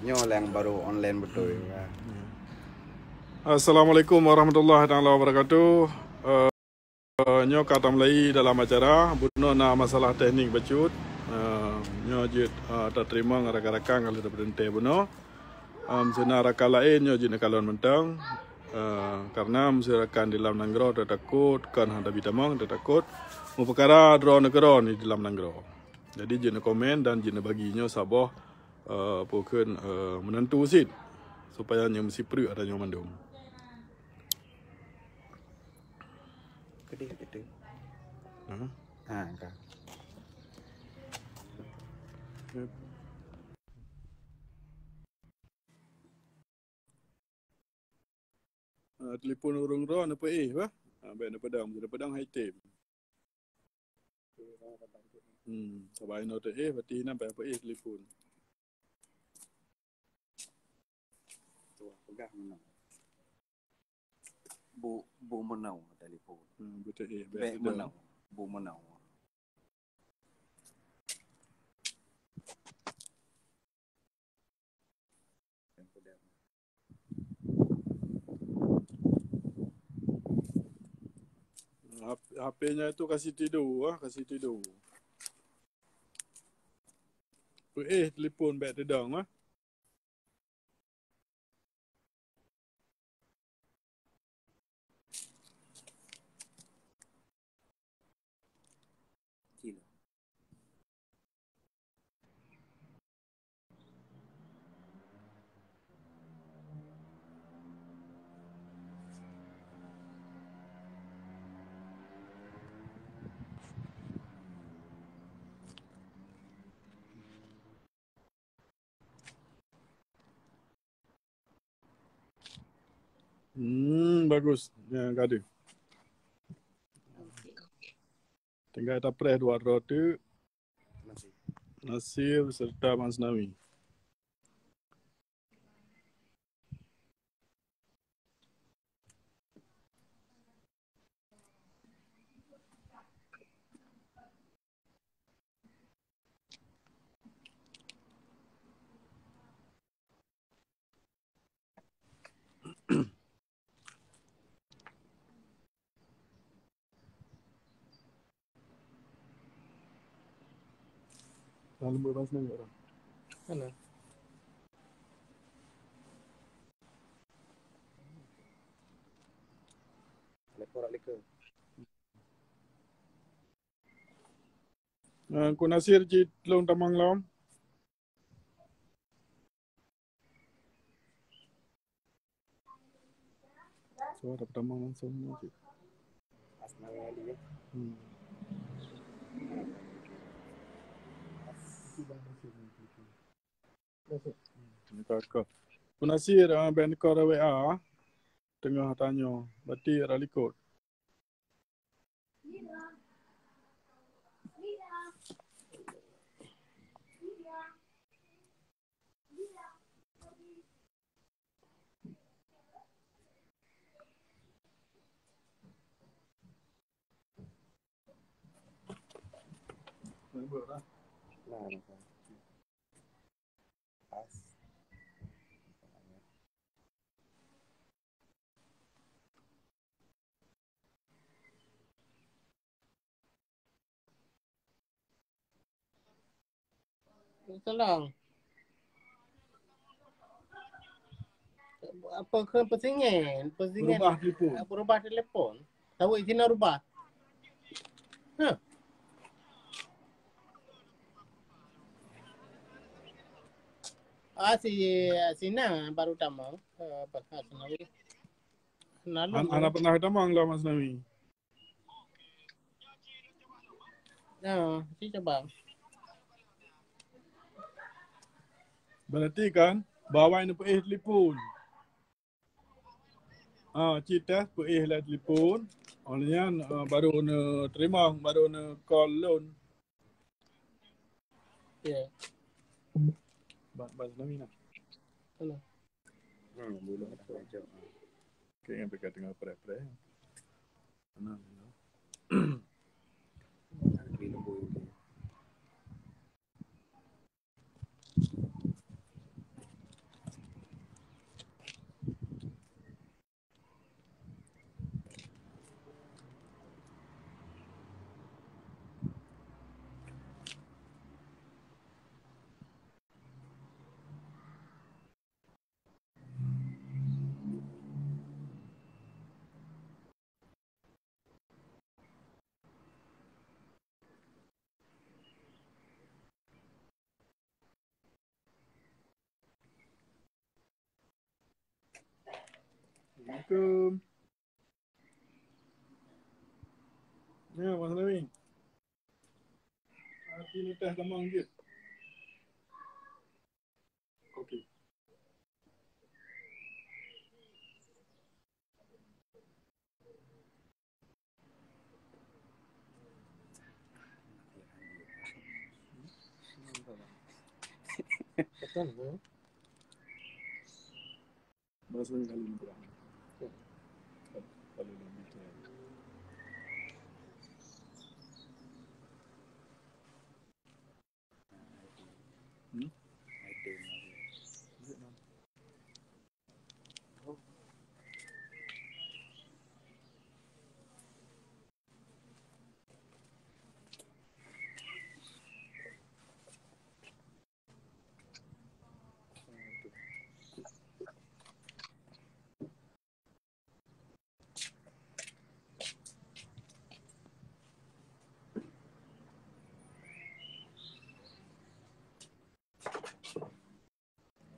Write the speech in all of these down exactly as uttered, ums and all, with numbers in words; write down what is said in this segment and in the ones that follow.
Nyoe nyang barô online beutôi. Assalamualaikum warahmatullahi taala wabarakatuh. Eh, nyoe ka tamulai dalam acara, bunoe na masalah teknik bacut. Eh, nyoe jeuet, eh, tateurimong rakan-rakan ka lheueh tapeuteuntèe bunoe. Em, sinan rakan laén nyoe jeuet neukalon mantong. Eh, karena meusé rakan di lam nanggroe teutakot, kon hana bi tamong teutakot. Meupeukara droe neukeudroe di lam nanggroe. Jadi jeuet neukomen dan jeuet neubagi nyoe saboh, eh, peue kheun, eh, meunantu cit, supaya nyoe meusipreuk ata nyoe mandum. Keudeh, keudeh. Ha? Ha, ka. Ah, telepon ureueng droe neupeuéh bah. Ah, bèk neupeudong, neupeudong hai tem. Hmm, saban inoe teuéh, berarti inan payah peuéh telepon. Tuah peugah meunoe. Bu, bu meunoe telepon. Hmm, beuteuéh, bèk Bèk peudong. Meunoe, bu meunoe. H P, H P nyan tu kasi tido, ah, kasi tido. Peuéh telepon bèk teudong, ah. Hmm, bagus. Ya, ka deuh. Tinggai tapreh dua droe teuk. Nasir serta Masnawi. Lalu buat bahasa Melayu orang. Mana? Lekor, lekor. Eh, Ku Nasir cit lôn tamong lom. Suara pertama langsung ni cit. Hmm. Ni ka, ka. Ku Nasir, ah, bèk neukor W A. Teungoh tanyoe, batik rot likot. Tolong. Apa ke pesingen? Pesingen berubah telepon. Berubah telepon. Tahu sini rubah. Huh. Ah, si Sina baru tamong. Eh, apa, ah, Sina. Nah, hana pernah tamong lah Mas Nawi. Nah, si coba. Berarti kan bawai neupeuéh telepon. Ah, cit teh peuéh lé telepon. Oleh nyan, ah, baru neuteurimong, baru neukol lôn. Ya. Ba-, ba-, Nawi nah. Halo. Hmm, boleh. Oke, yang dekat dengan pre-pre. Tenang, tenang. Assalamualaikum. Ya, Mas Nawi. Hati ni teh tamang jeuet. Okey. Betul, betul. Bahasa kali ni kurang. Kalau lebih kurang. Hmm?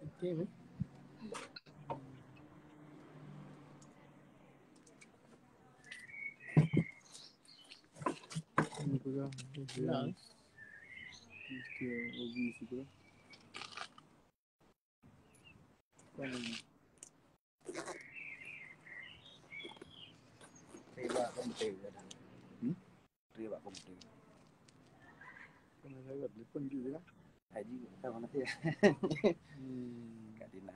Okey, eh. Ini pula, ini pula. Nah. Ini pula, obvious pula. Kan. Saya buat komputer kadang. Hmm? Saya buat komputer. Kena saya buat telefon juga lah. Haji, tak mana saya. Hmm. Kat Dina.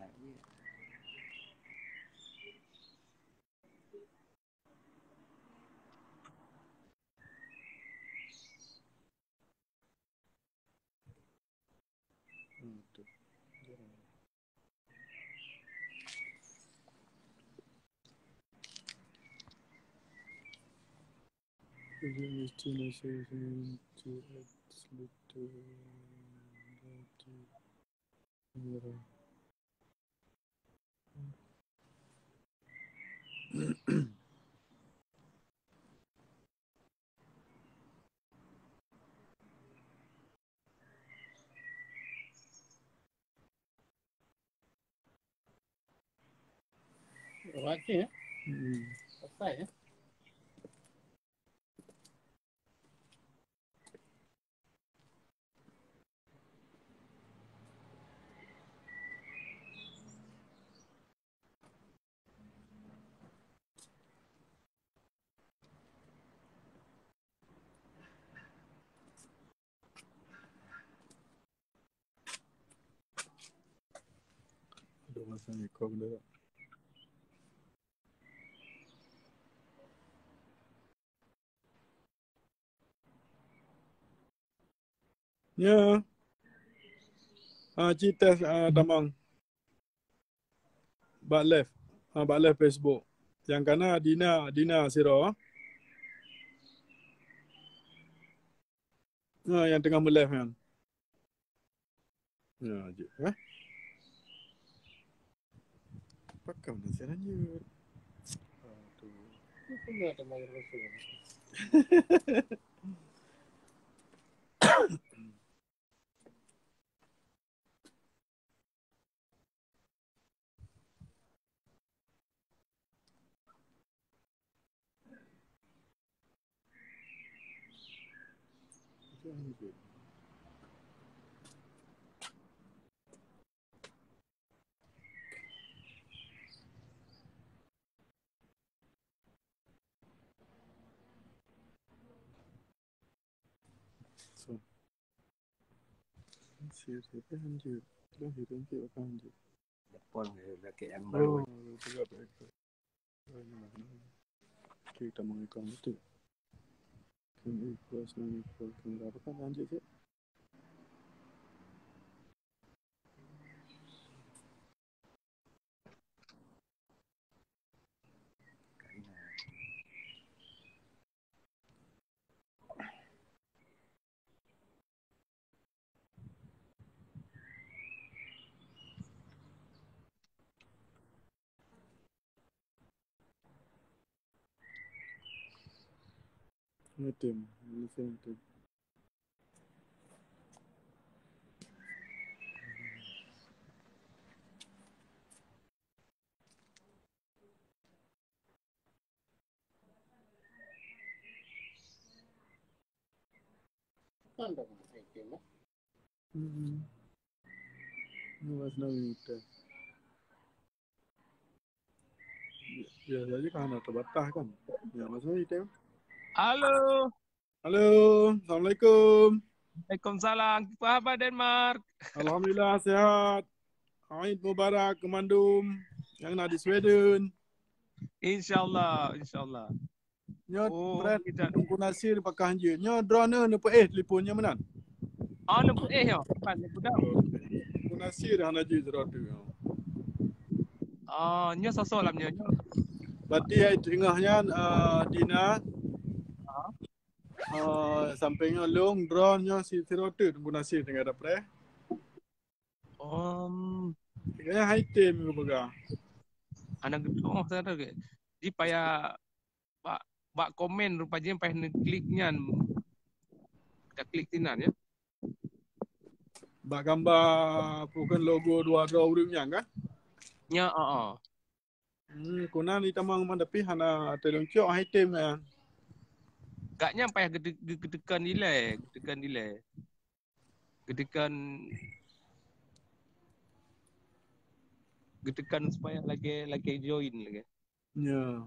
Hmm, tu. Is it destination to add little Raci, ya? Hmm. Pasai, ya? Aduh, masa ni kau benda. Ya. Ha, ci test, ha, tamang. Bak live. Ha, bak live Facebook. Nyang kana Dina, Dina sidroe. Ha, nyang teungoh meulive nyan. Ya, jeuet, eh. Pakon na siaran jeuet. Aduh. Apa nak ada main rasa? So, siapa lanjut? Dah, kita lanjut apa lanjut? Depan dia, laki yang baru. Oh, betul, betul. Okey, kita mau ikon betul. Kan ikon, kan ikon, kan berapa kan lanjut je? Ngetem, Malaysia ngetem. Hmm. Ini Mas Nawi kita. Ya, jadi kan ada terbatas kan. Ya, Mas Nawi kita. Halo. Halo, assalamualaikum. Waalaikumsalam. Apa khabar Denmark? Alhamdulillah sehat. Eid Mubarak keu mandum nyang na di Sweden. InsyaAllah, insyaAllah. Nyoe Oh, Fred, kita Teungku Nasir pakah jeuet. Nyoe droeneuh neupeuéh telepon nyoe meunan. Oh, neupeuéh nyoe. Bukan, neupeuéh. Teungku Nasir hana jeuet droe teuh. Oh, nyoe sosok lam nyoe. Berarti ai teungoh nyan, eh, Dina. Ha? Eh, sampéng nyoe lôn, droeneuh nyoe si, sidroe teuh Teungku Nasir tinggai dapur. Om, Kayaknya hai tem ke peugah. Anak gedong sana ke. Di payah bak, bak komen rupanya payah neuklik nyan. Kita klik sinan ya. Bak gambar bukan logo dua droe ureueng nyan kan? Nya, ah, ah. Hmm, kunan di tamang man tapi hana teudeung cok hai tem kan. Gak nyan payah gede-, gede-, gedekan ilai, gedekan ilai. Gedekan, gedekan supaya lagi, lagi join lagi. Ya.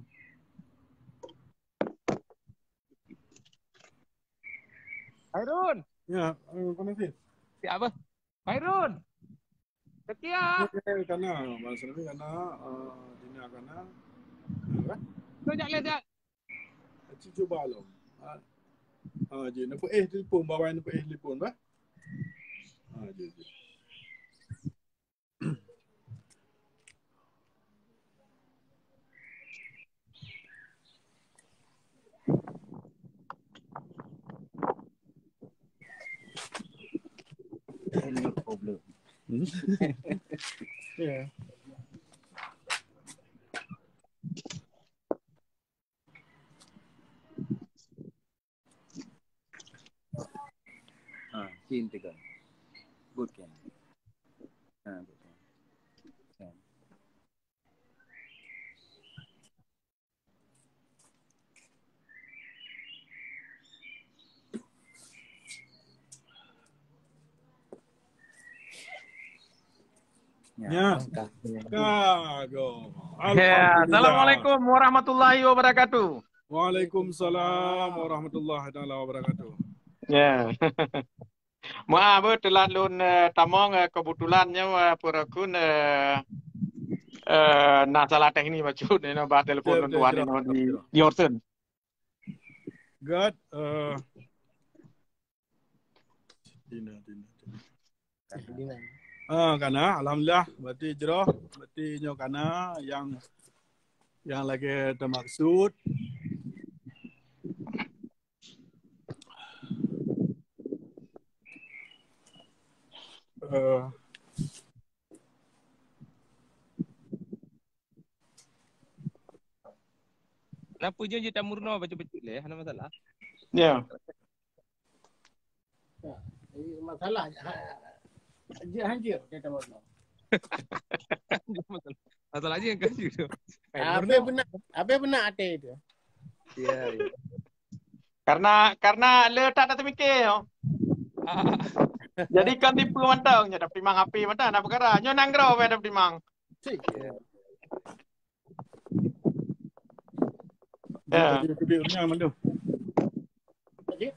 Hairun. Ya, eh, apa sih? Siapa? Hairun. Setia. Eh, kana, masa ni kana, eh, Dina kana. Apa? Tu jak lihat, jak. Aci cuba lom. Ha. Ha, je. Neupeuéh telepon, bawai neupeuéh telepon, bah. Ha, je, je. No problem. Yeah. Ha, chin tekan. Good kan? Ha, good kan. Ha. Ya. Ya. Ka, go. Ya, Alhamdulillah. Assalamualaikum warahmatullahi wabarakatuh. Waalaikumsalam warahmatullahi taala wabarakatuh. Ya. Maaf, eh, teulat lôn, eh, tamong, eh, kebetulan nyoe, eh, peurakun, eh, eh, na salah teknik bacut, eh, bah telepon lôn tuan di, di Horsen. Good, eh, Dina, Dina, Dina. Ah, kana, alhamdulillah, berarti jroh, berarti nyoe kana nyang, nyang lagèe teumaksud. Eh, Kenapa je, je tamurno bacut-bacut lé, hana masalah. Ya. Ya, jadi masalah, ha, je hancur dia tamurno. Masalah je yang hancur tu. Habis beuna, habis beuna até tu. Ya, ya. Karena, karena le tak ada terpikir yo. Ah. Jadi kan tipu mantong je, tapi mang api mantong nak perkara. Nyo nang grow pada timang. Cik. Ya. Ya. Jadi, jadi, jadi,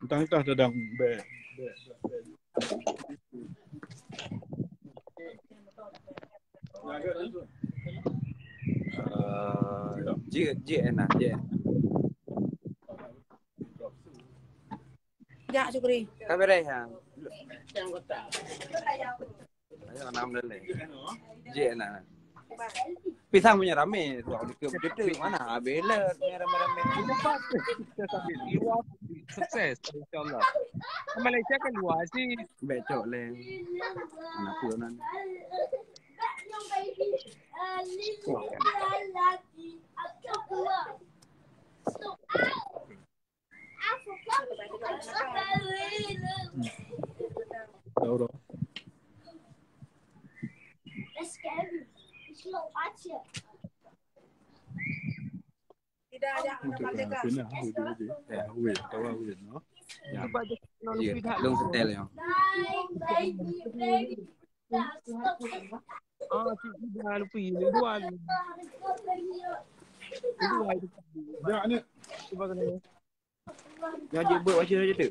Entah-entah tadang bèk, bèk, bèk, bèk. Eh, jeuet, jeuet na, jeuet. Jak, Syukri. Ka beres, ha? Ayo, enam belas. Jeuet na. Pisang punya ramé, tu aku ke betul mana? Habis lah punya ramé-ramé. Sukses, insya-Allah. Malaysia kan luar sih. Becok leh. Kenapa nan? Tahu dah. Tidak ada. Mungkin dah, mungkin dah. Wait, wait, wait. Ya. Ya. Ya, long setel ya. Ah, tu dah lupa, lupa. Lupa. Ya, ni. Cuba kena. Nyoe jeuet beuet macam tu.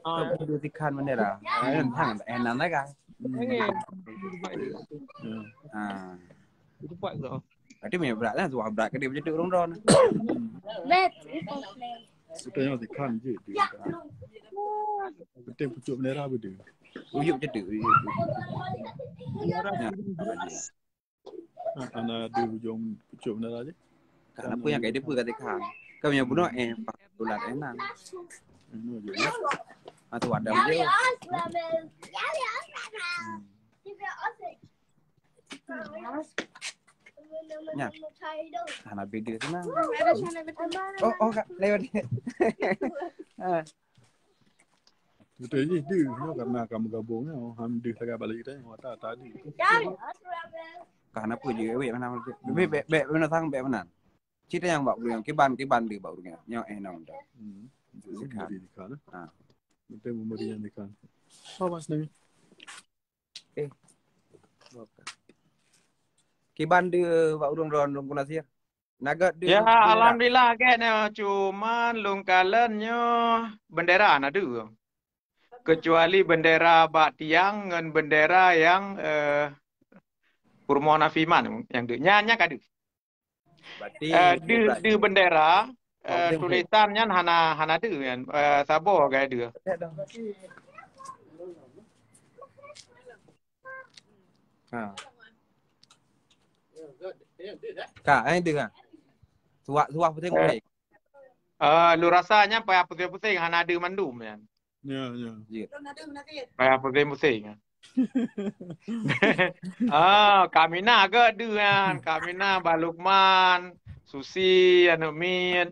Ah. Kau dua tikhan bendera. Kan hang eh nan lah kan. Hmm. Ah. Itu buat tu. Berarti memang berat lah, tuah berat ke dia macam tu urang drone. Bet. Kita yang tikhan je. Penting pucuk bendera apa dia? Uyuk macam tu. Uyuk. Bendera. Ya. Hana di ujong pucuk bendera je. Ka na peue nyang ka ideue peue ka teuka. Ka meunyoe bunoe eh pak bulat eh nan. Anu je. Atu ada je. Hmm. Nya. Hana beda sana. Oh, oh, Kak, lewat. Ah. Beutôi jih deuh nyoe karena ka meugabong nyoe. Alhamdulillah sagai bak lagèe tanyoe ata tadi. Ka na peue jih wék meunan. Bèk bèk bèk meunan sang bèk meunan. Cit nyang bak ureueng kiban kiban deuh bak ureueng nyoe eh nang dah. Hmm. Sekan. Jadi dikhan. Ha. Beutôi meumeri nyang dikhan. Apa mas nami? Eh. Kiban deuh bak ureueng droen lôn guna sir. Na gèt deuh. Ya, alhamdulillah gèt nyoe. Cuman lôn kalon nyoe bendera na deuh. Kecuali bendera bak tiang ngon bendera nyang eh, Purmo Nafiman nyang deuh. Nyan nyan ka deuh. Berarti eh, deuh, deuh bendera eh, tulisan nyan hana hana deuh nyan. Eh, saboh gèt deuh. Ha. Ka, eh, deuh kan? Suah, suah pusing-pusing. Ah, lôn rasa nyan payah pusing-pusing, hana deuh mandum nyan. Ya, ya. Payah pusing-pusing. Ah, Kamina ke deuh nyan. Kamina, Bang Lukman, Susi, aneuk miet.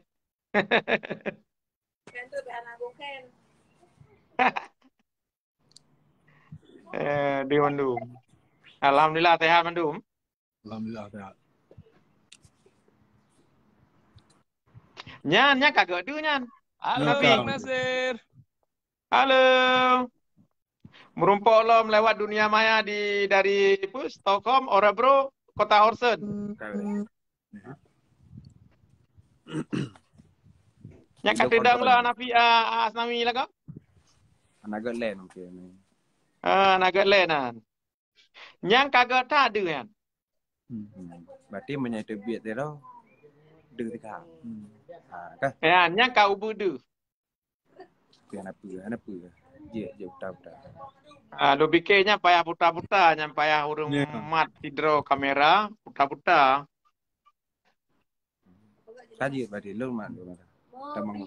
Eh, di mandum. Alhamdulillah sehat mandum. Alhamdulillah sehat. Nyan, nyan ka gèt deuh nyan. Halo, Bang Nasir. Halo. Meurumpok lom lewat dunia maya di dari apa, Stockholm, Örebro, Kota Östersund. Nyang ka teudong lom Hanafi, ah, Asnawi lagoe? Hana gèt lé mungkin. Ah, hana gèt lé nan. Nyang ka gèt that deuh nyan. Hmm. Berarti meunyoe teubiet teuh deuh teuka. Hmm. Ha, kan? Ya, nyang ka ubeut deuh. Hana peue, hana peue. Jeuet, jeuet puta-puta. Ah, lôn pike nyan payah puta-puta, nyan payah ureueng mat sidroe kamera, puta-puta. Ka jeuet berarti lôn mat, lôn mat. Tamang.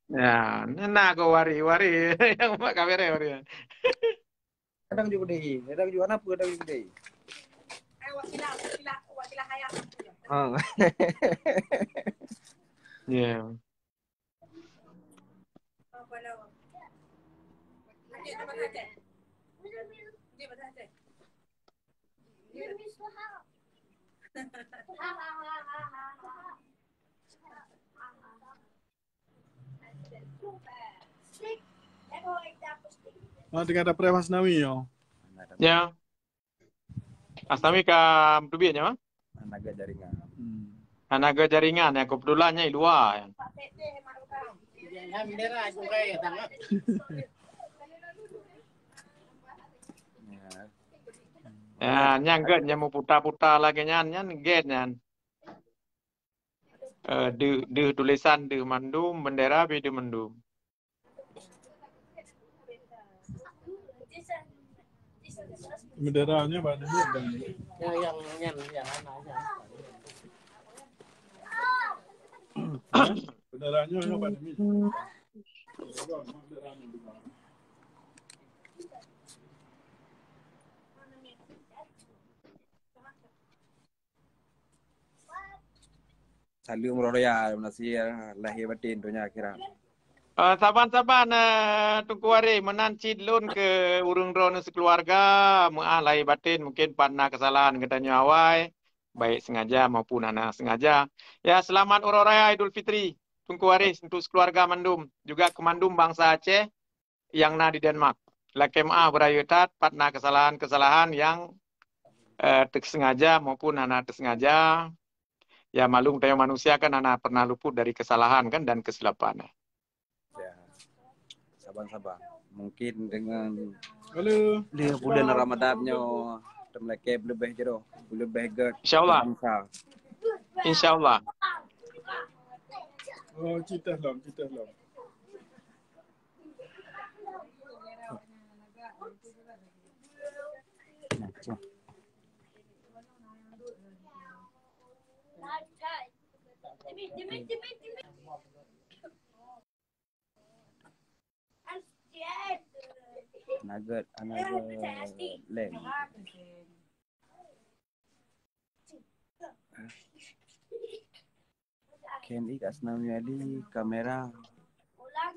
Ya, na go wari, wari. Nyang mat kamera wari. Kadang juga deh, kadang juga hana peue, kadang juga deh. Ha. Ya. Ah, teuka dapreh Asnawi nyoe. Ya. Asnawi ka meuteubiet nyoe? Hana gèt jaringan. Hmm. Hana gèt jaringan, nyang keubeutulan nyan i luwa. Ya. Ya, nyang gèt nyang meuputa-puta lagèe nyan, nyan gèt nyan. Eh, deuh, deuh tulisan deuh mandum, bendera pih deuh mandum. Bendera nyan bak deuh dan. Nyang, nyang, nyang, nyang, nyang. Kendaraan nyoe, nyoe pandemi. Saleuem roh raya, meunasir lahé batén donya akhirat. Ah, saban-saban, eh, Teungku Waréh, meunan cit lôn keu ureuëng droeneuh sikeuluwarga, meuáh lahé batén mungken pat na keusalahan geutanyoe awai, baik sengaja maupun hana sengaja. Ya, selamat Uroe Raya Idul Fitri, Teungku Waréh, untuk sikeuluwarga mandum, juga keu mandum bansa Aceh nyang na di Denmark. Lakée meuáh beurayeue that, pat na keusalahan-keusalahan nyang, eh, teusengaja maupun hana teusengaja. Ya, maklum, tanyoe manusia kan hana pernah luput dari kesalahan kan dan kesilapan. Ya. Saban-saban. Mungkin dengan Halo. Lheueh buleuen Ramadan nyoe, teumeulakée leubeh jroh, leubeh gét. Insya Allah. Insya Allah. Oh, citah lom, citah lom. Another, another lens. K M I kat Senawi Ali, kamera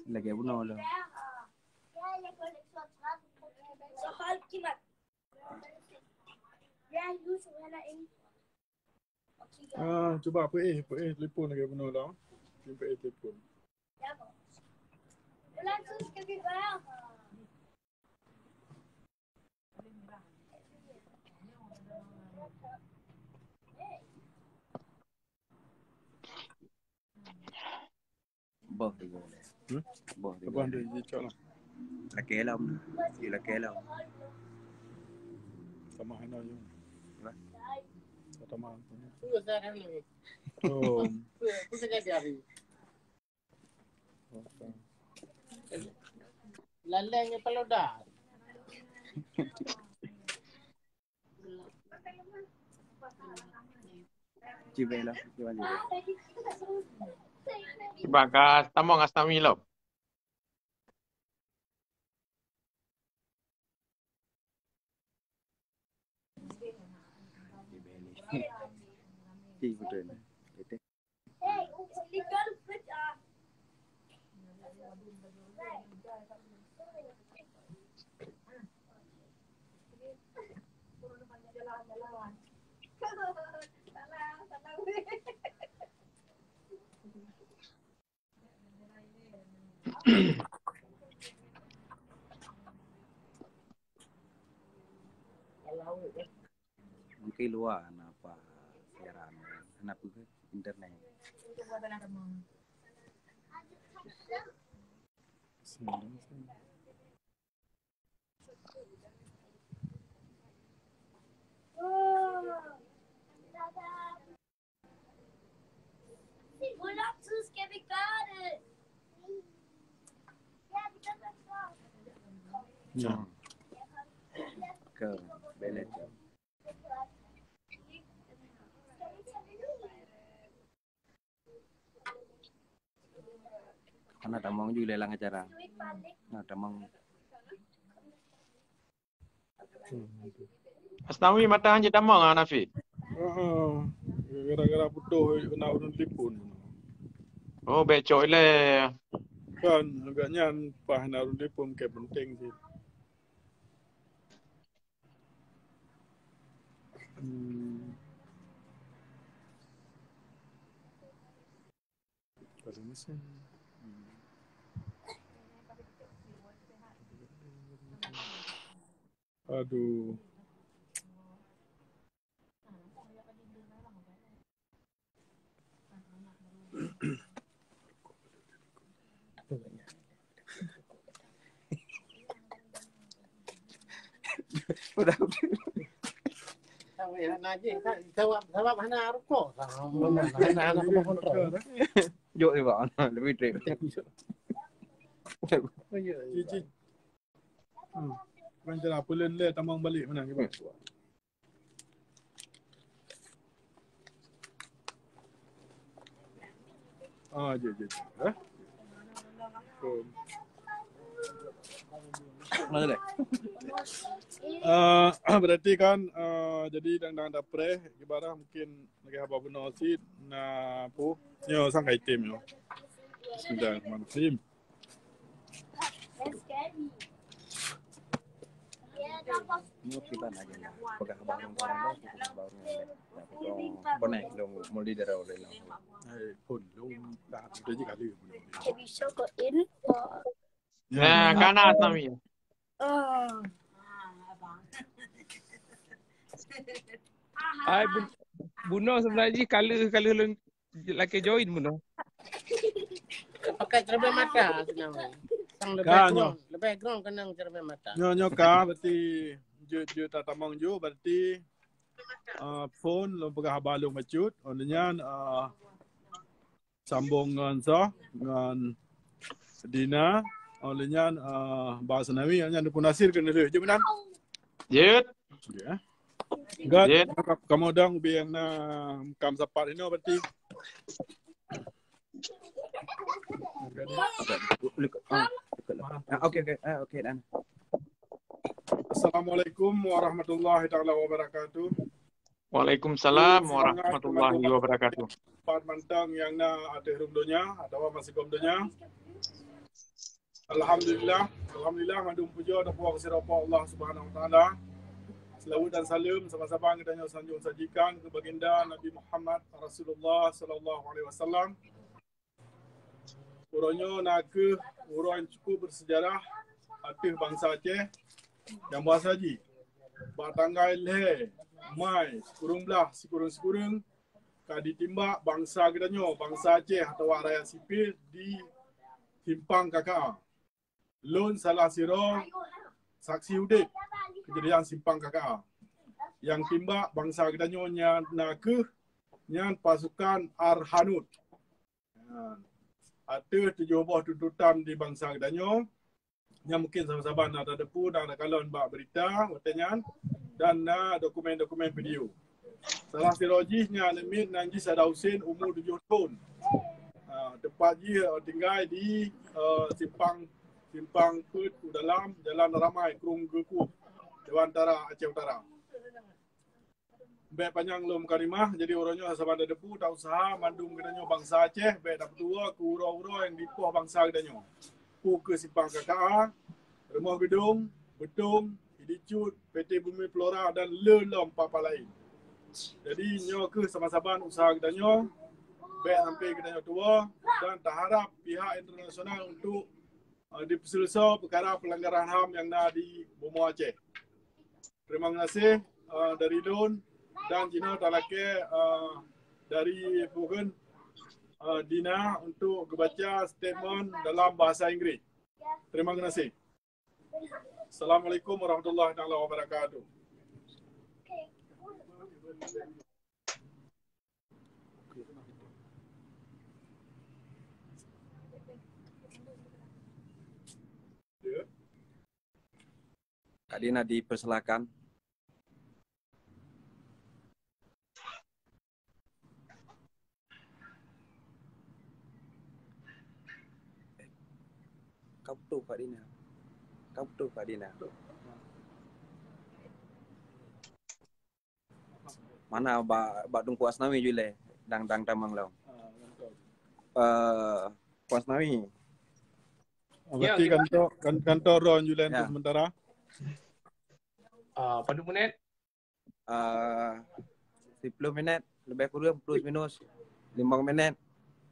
lagée bunoe lom. Ah, cuba peuéh, peuéh telefon lagée bunoe lom. Cuba peuéh telefon. Boh tiga. Hmm? Boh tiga. Abang dia cicak lah. Lakée lom. Dia lakée lom. Sama hana je. Apa? Sama. Oh. Laleng kepala dah. Cibela, cibela. Ibakas tamong Asnawi lom. Cibela. Mungkin luwa na apa siaran, na apa ke internet. Ya. Ke, belet. Hana tamong ju lé lam acara. Hana tamong. Asnawi mata hanjeuet tamong ah, Nafi. Heeh. Gara-gara putôh na ureueng telepon. Oh, bék cok ilée. Kan, agak nyan paih na ureueng telepon, bukan penting sih. Hmm. Pada masa. Hmm. Aduh. Udah, udah. Sabab, sabab hana rukok. Hana, hana, hana kontrol. Jok ni, bang. Lebih trip. Oh, ya, ya. Cici. Hmm. Bukan celah, peulen lé tamong balik mana, cuba. Ya. Ah, je, je, je. Eh? Mana leh? Ah, berarti kan, ah, jadi dang-dang dapreh, ibarat mungkin lagi haba bunoe cit, na pu, nyo sang item nyo. Bismillahirrahmanirrahim. Nyoe kiban aja lah. Peugah barang-barang dah, peugah barang yang lain. Nah, peugah bonek, dong, muli dari orang lain. Eh, pun, dong, dah, dah je kali. Bisa ke info? Nah, kana Asnawi. Oh. Ai, bu-, bunoe sebenarnya jih kala, kala lôn lakée join bunoe. Pakai cermin mata sebenarnya. Sang lebih Ka, nyoe. Ground, lebih ground kenang cermin mata. Nyoe, nyoe ka, berarti jeuet, jeuet tatamong ju, berarti, ah, phone lôn peugah haba lôn bacut. Oh, nyan, ah, sambong ngon soe, ngon Dina, oh, lheueh nyan, ah, Bah Asnawi, nyan Teungku Nasir keuneulheueh. Jeuet meunan? Jeuet. Ya. Gat, Jeuet. Kamoe dong ubé nyang na kam sapat inoe berarti. Ah, okey, okey. Ah, okey, dan. Assalamualaikum warahmatullahi taala wabarakatuh. Waalaikumsalam warahmatullahi wabarakatuh. Pat mantong nyang na ateueh rhueng donya atawa masigom donya. Alhamdulillah, alhamdulillah, mandum puja dan puja kepada Allah Subhanahu wa taala. Selawat dan salam sama-sama kita nyoe sanjung sajikan ke baginda Nabi Muhammad Rasulullah sallallahu alaihi wasallam. Uroe nyoe na kheueh uroe nyang cukup bersejarah ateueh bansa Aceh nyang bahasa jih. Bak tanggai lhèe Mai sikureueng blaih sikureueng-sikureueng ka ditimbak bansa geutanyoe, bansa Aceh atawa rakyat sipil di Simpang K K A. Lôn salah sidroe saksi udép keujadian Simpang K K A. Nyang timbak bansa geutanyoe nyan na kheueh nyan pasukan Arhanud. Ha, ateueh tujoh boh tuntutan di bansa geutanyoe, nyang mungkin saban-saban na tateupeue dan takalon bak beurita watèe nyan, dan na dokumen-dokumen video. Salah sidroe jih nyan aneuk miet nan jih Sada Hussein, umu tujoh thon. Ha, teumpat jih, eh, tinggai di, eh, simpang, simpang Peuet u Dalam, Jalan Ramai, Krueng Geukueh, Dewan Tara, Aceh Utara. Bèk panyang lom kalimah, jadi uroe nyoe saban tateupeue, ta-usaha mandum geutanyoe bansa Aceh bèk tapeutuwoe keu uroe-uroe nyang dipoh bansa geutanyoe. Peu keuh simpang K K A, rumoh geudong, beutong, Idicut, P T Bumi Flora dan le lom papa laén. Jadi nyoe keuh saban-saban usaha geutanyoe, bèk sampai geutanyoe tuwoe, dan taharap pihak internasional untuk, eh, dipeuseuleusoe peukara peulanggaran ham nyang na di bumoe Aceh. Terima kasih, eh, dari lôn dan jinoe talakèe, eh, dari Fugen, eh, Dina untuk geubaca statement dalam bahasa Inggris. Terima kasih. Assalamualaikum warahmatullahi taala wabarakatuh. Kak Dina dipersilakan. Ka beutôi Kak Dina. Ka beutôi Kak Dina. Mana bak, bak Teungku Asnawi ju lé, dang, dang tamong lom. Eh, Teungku Asnawi. Oh, ya, berarti kita kantor, kan-, kantor droen ju lé untuk sementara. Ah, padum minit? Ah, sepuluh minit, lebih kurang plus minus lima minit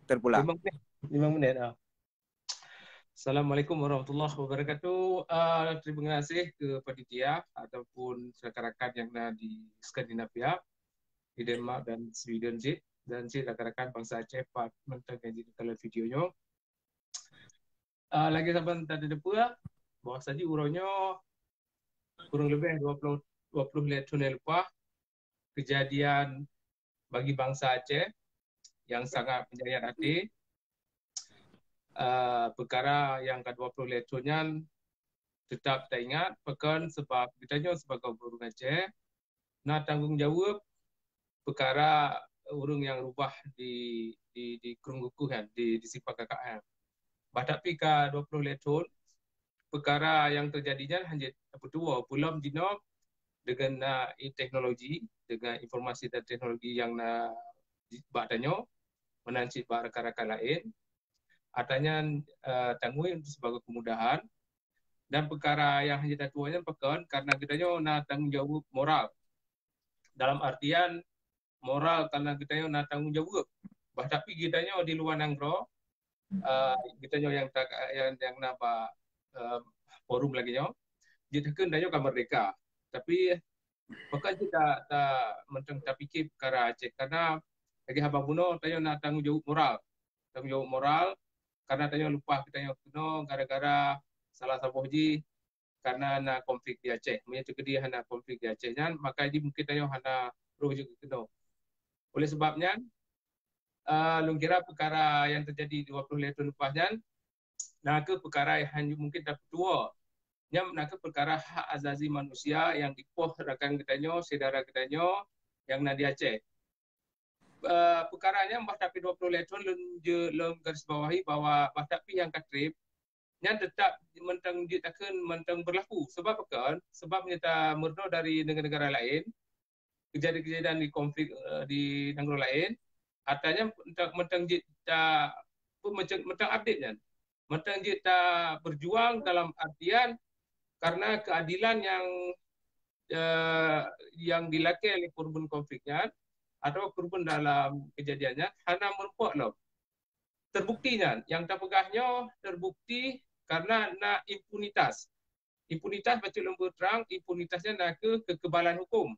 terpulang. Lima minit. Lima minit, ah. Assalamualaikum warahmatullahi wabarakatuh. Ah, terima kasih ke panitia ataupun rakan-rakan yang na di Skandinavia, di Denmark dan Sweden cit, dan cit rakan-rakan bansa Aceh pat mantong nyang jiteukalon video nyoe. Ah, lagèe saban tateupeue, bahwa saji uroe nyoe kurang lebih dua puluh, dua puluh lhèe thon nyang leupah, kejadian bagi bansa Aceh yang sangat menyayat hati. Ah, peukara nyang ka dua puluh lhèe thon nyan teutap taingat, pakon, sabab geutanyoe sibagoe ureueng Aceh na tanggong jaweueb peukara, ureuëng nyang rubah di di di Krueng Geukuih nyan, di di Simpang Kakak nyan. Bah tapi ka dua puluh lhée thon, peukara nyang teujadi nyan hana jeuet tapeutuwoe. Peulom jinoe deungon na teknologi, deungon informasi dan teknologi nyang na bak tanyoe, meunan cit bak rakan-rakan laén, atra nyan uh, tangui untuk sebagai kemudahan. Dan peukara nyang hana jeuet tatuwoe nyan pakon, karena geutanyoe na tanggong jaweueb moral. Dalam artian moral, karena geutanyoe na tanggong jaweueb. Bah tapi geutanyoe di luwa nanggroe, uh, geutanyoe nyang tak yang, yang na bak uh, forum lagée nyoe, jeuet takheun tanyoe ka merdeka. Tapi pakon cit ta, ta mantong tapike peukara Aceh, karena lagée haba bunoe tanyoe na tanggong jaweueb moral. Tanggong jaweueb moral, karena tanyoe lumpah geutanyoe keunoe gara-gara salah saboh jih karena na konflik di Aceh. Meunyoe teukeudi hana konflik di Aceh nyan, maka jih mungkin tanyoe hana roh jeuet keunoe. Oleh sebab nyan, uh, lôn kira peukara nyang teujadi dua puluh lhée thon leupah nyan, na kheueh peukara nyang hana mungkin tapeutuwoe. Nyan na kheueh peukara hak azazi manusia nyang dipoh rakan geutanyoe, syedara geutanyoe nyang na di Aceh. Uh, peukara nyan bah tapi dua puluh lhée thon lôn je lôn garis bawahi bahwa bah tapi nyang ka treb nyan tetap mantong jeuet takheun mantong berlaku. Sebab apa kan? Sebab nyata meurunoe dari negara-negara lain, kejadian-kejadian di konflik uh, di negara lain, artinya mantong jeuet ta mantong update nyan. Mantong jeuet ta berjuang dalam artian karena keadilan yang uh, yang dilakée oleh korban konflik nyan atau korban dalam kejadian nyan hana meureumpok lom. Terbukti nyan, nyang tapeugah nyoe terbukti karena na impunitas. Impunitas bacut lôn beuterang, impunitas nyan na kheueh kekebalan hukum.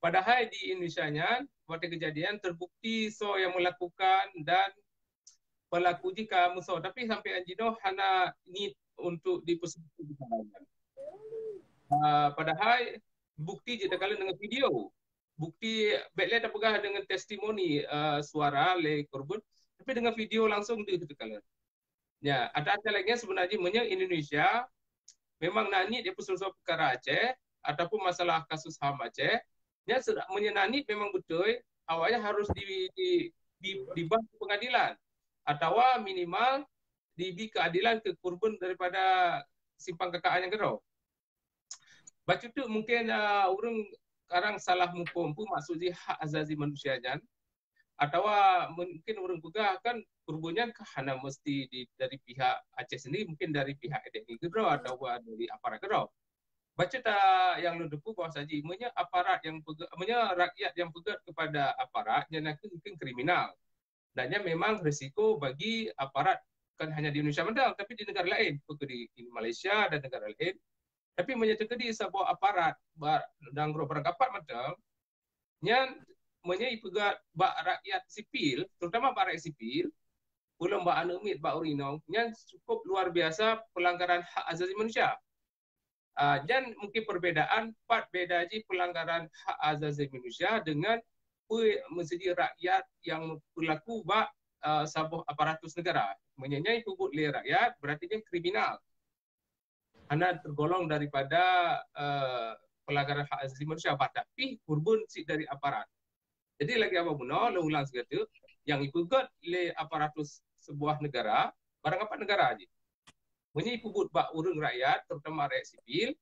Padahai di Indonesia nyan, watée kejadian terbukti soe yang melakukan dan pelaku jih ka meusoe, tapi sampai anjinoe hana niet untuk dipeuseubuet. Uh, padahai bukti jeuet takalon dengan video. Bukti bék lé tapeugah dengan testimoni uh, suara lé korban, tapi dengan video langsung deuh takalon. Ya, ada-ada lagi sebenarnya meunyoe Indonesia memang na niet dia peuseusoe peukara Aceh ataupun masalah kasus HAM Aceh, nya meunyoe na niet memang beutôi awaknya harus di, di, di, dibah pengadilan atawa minimal dibi keadilan ke korban daripada simpang K K A nyang keudroe. Bacut teuk mungkin uh, ureuëng karang salah muphom peue maksud jih hak azazi manusia nyan, atawa mungkin ureuëng peugah kan korban nyan ka hana mesti di, dari pihak Aceh sendiri, mungkin dari pihak E D N I keudroe atawa dari aparat keudroe. Bacut nyang lôn teupeu bahwa saji meunyoe aparat yang peugah, meunyoe rakyat yang peugah kepada aparat nyan mungkin kriminal. Dan nyan memang risiko bagi aparat bukan hanya di Indonesia mantong, tapi di negara lain, seperti di Malaysia dan negara lain. Tapi meunyoe teukeudi saboh aparat dan gurôh barangkapat mantong, nyan meunyoe ipeugah bak rakyat sipil, terutama bak rakyat sipil, ulôn bak aneuk miet bak ureuëng inong, nyan cukup luar biasa pelanggaran hak asasi manusia. Uh, dan mungkin perbedaan pat beda ji pelanggaran hak asasi manusia dengan pe, mesiji rakyat yang berlaku bak uh, saboh aparatus negara. Meunyoe nyan peubuet lé rakyat, berarti dia kriminal. Hana tergolong daripada uh, pelanggaran hak asasi manusia, bah tapi korban cit dari aparat. Jadi lagi apa guna, lôn ulang sekali, yang ipeugét lé aparatus sebuah negara, barang apa negara ji. Meunyoe ipeubeuet bak ureuëng rakyat, terutama rakyat sipil,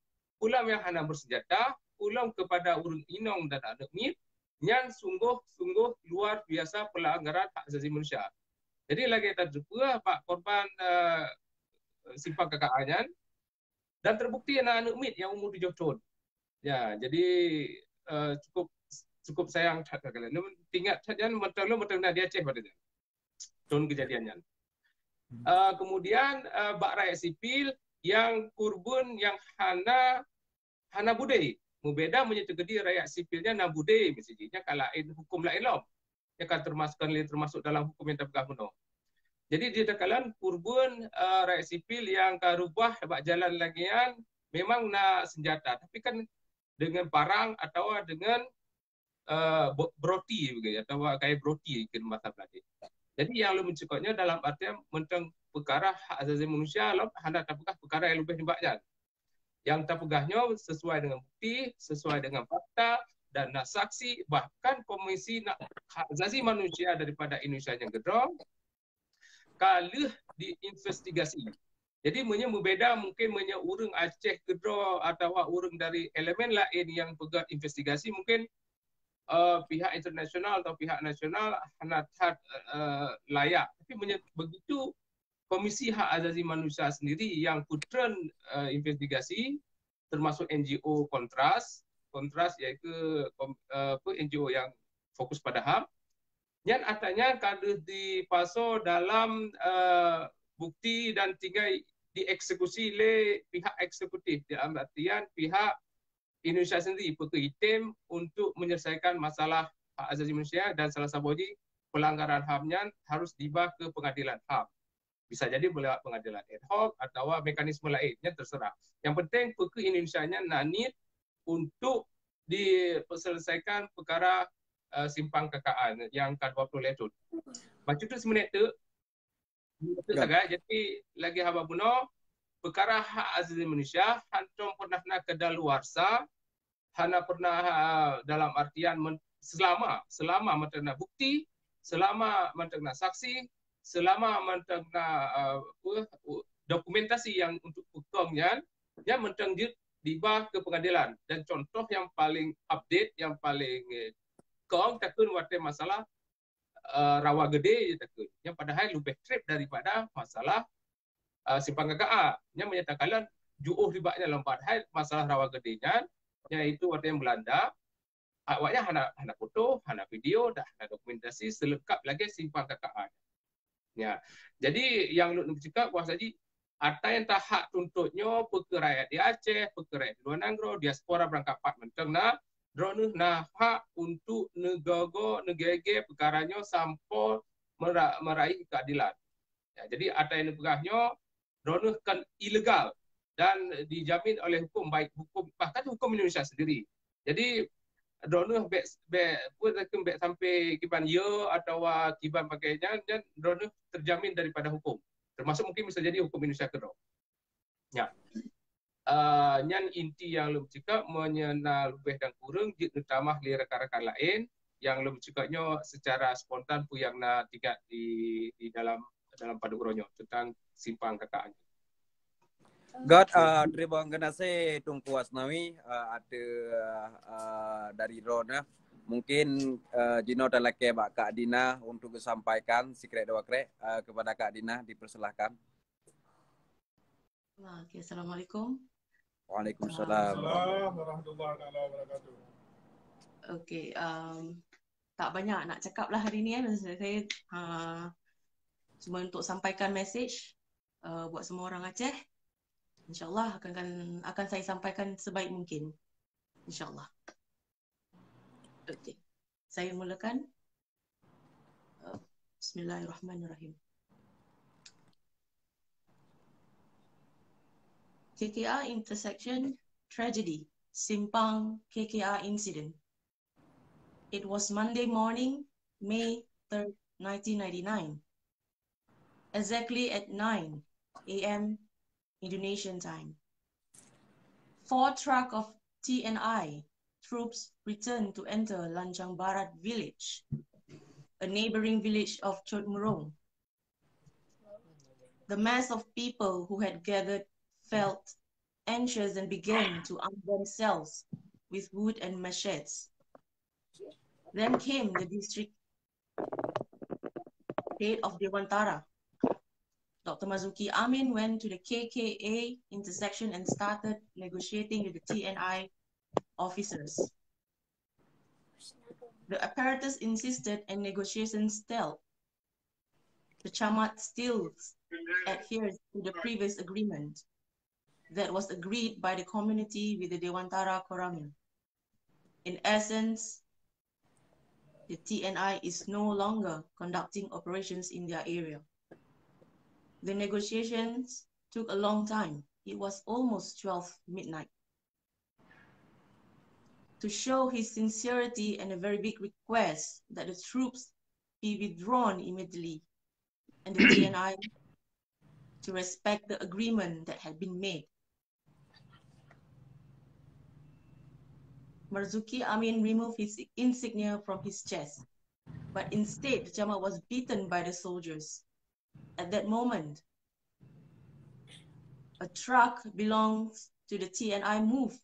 ulôn nyang hana bersenjata, ulôn kepada ureuëng inong dan aneuk miet, nyan sungguh-sungguh luar biasa pelanggaran hak asasi manusia. Jadi lagi tatupeue bak korban uh, simpang K K A nyan, dan terbukti aneuk miet yang umur tujuh tahun. Ya, jadi uh, cukup cukup sayang that kali. Ingat that nyan mantong lôn mantong na di Aceh pada nyan. Tahun kejadian nyan. Uh, kemudian uh, bak rakyat sipil yang korban yang hana hana budé. Mubeda meunyoe teukeudi rakyat sipil nyan na budé, misalnya ka lain hukum lain lom. Ia kan termasuk kan termasuk dalam hukum yang terpegang bunoe. Jadi di takalon korban uh, rakyat sipil yang ka rubah bak jalan lagée nyan memang na senjata, tapi kan dengan parang atau dengan uh, broti begitu atau gaya broti ke masa tadi. Jadi yang lebih cukupnya dalam artian mentang perkara hak asasi manusia lom hana tapegah perkara yang lebih nibak nyan. Yang tapegah nyoe sesuai dengan bukti, sesuai dengan fakta, dan na saksi, bahkan Komisi na-, Hak Asasi Manusia daripada Indonesia nyang keudroe ka lheueh diinvestigasi. Jadi meunyoe beubeda mungkin meunyoe ureuëng Aceh keudroe atawa ureuëng dari elemen laén nyang peugah investigasi, mungkin uh, pihak internasional atau pihak nasional hana that uh, layak. Tapi meunyoe begitu Komisi Hak Asasi Manusia sendiri yang peutreun uh, investigasi, termasuk N G O Kontras, Kontras iaitu kom, uh, apa, N G O yang fokus pada HAM, nyan atra nyan ka lheueh dipasoe dalam uh, bukti dan tinggai dieksekusi lé pihak eksekutif, dalam artian pihak Indonesia sendiri peukeuh item untuk menyelesaikan masalah hak asasi manusia, dan salah satu jih pelanggaran HAM nyan harus diba ke pengadilan HAM. Bisa jadi lewat pengadilan ad hoc atau mekanisme lain, nyan terserah. Yang penting peukeuh Indonesia nyan na niet untuk diselesaikan perkara uh, simpang K K A yang ka dua puluh lhèe thôn. Bacut tu seminit tu, betul. Ya. Sagai, jadi lagi haba bunoe, perkara hak asasi manusia hantom pernah na kedaluarsa, hana pernah uh, dalam artian men, selama selama mantong na bukti, selama mantong na saksi, selama mantong na uh, apa, uh, dokumentasi yang untuk hukum nyan, nyan mantong jeuet diba ke pengadilan. Dan contoh yang paling update, yang paling eh, kong takun watèe masalah uh, Rawa Gede je takun. Yang padahal lebih trip daripada masalah uh, simpang K K A. Yang menyatakan juoh ribaknya lompat hai masalah Rawa Gede nyan, iaitu waktu yang Belanda, awaknya hana hana foto, hana video, dah hana dokumentasi selengkap lagi simpang K K A. Ya. Jadi yang lôn cakap bahwa saji atra nyang tahak tuntut nyoe peukeuh rakyat di Aceh, peukeuh rakyat di luar nanggroe, diaspora beurangkapat mantong na, droeneuh na hak untuk neugogo, neugege peukara nyoe sampoe meraih keadilan. Ya, jadi atra nyang neupeugah nyoe droeneuh kan ilegal dan dijamin oleh hukum, baik hukum, bahkan hukum Indonesia sendiri. Jadi droeneuh bèk bèk buet lagèe bèk sampai kiban ye atawa kiban pakai nyan, dan droeneuh terjamin daripada hukum. Termasuk mungkin bisa jadi hukum Indonesia keudroe. Ya. Uh, nyan inti yang lôn cakap, meunyoe na lebih dan kurang jeuet neutamah lé rakan-rakan lain yang lôn cakap nyoe secara spontan peue yang na teuingat di di dalam dalam padub uroe nyoe tentang simpang K K A. Got uh, terima kasih Teungku Asnawi uh, ada uh, dari droeneuh. Mungkin uh, jinoe talakèe bak Kak Dina untuk disampaikan sikrék dua krék uh, kepada Kak Dina, dipersilahkan. Okay, assalamualaikum. Waalaikumsalam. Assalamualaikum warahmatullahi wabarakatuh. Okay, um, tak banyak nak cakap lah hari ni eh. Saya uh, cuma untuk sampaikan message uh, buat semua orang Aceh. InsyaAllah akan akan saya sampaikan sebaik mungkin. InsyaAllah. Okay. Saya mulakan. Uh, Bismillahirrahmanirrahim. K K R intersection tragedy, Simpang K K R incident. It was Monday morning, May third, nineteen ninety-nine, exactly at nine A M Indonesian time. Four truck of T N I troops returned to enter Lancang Barat village, a neighboring village of Chotmurong. The mass of people who had gathered felt anxious and began to arm themselves with wood and machetes. Then came the district head of Dewantara. Doctor Marzuki Amin went to the K K A intersection and started negotiating with the T N I officers. The apparatus insisted and negotiations stalled. The Camat still adheres to the previous agreement that was agreed by the community with the Dewantara Koramil. In essence, the T N I is no longer conducting operations in their area. The negotiations took a long time. It was almost twelve midnight. To show his sincerity and a very big request that the troops be withdrawn immediately and the T N I to respect the agreement that had been made. Marzuki Amin removed his insignia from his chest, but instead the Jamaat was beaten by the soldiers. At that moment, a truck belongs to the T N I moved,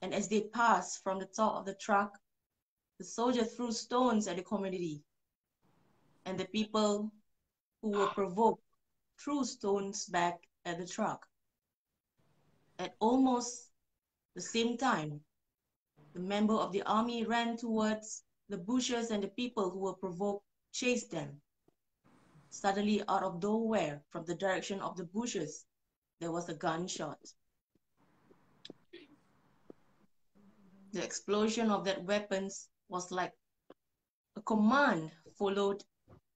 and as they passed from the top of the truck, the soldier threw stones at the community, and the people who were provoked threw stones back at the truck. At almost the same time, the member of the army ran towards the bushes, and the people who were provoked chased them. Suddenly, out of nowhere, from the direction of the bushes, there was a gunshot. The explosion of that weapons was like a command, followed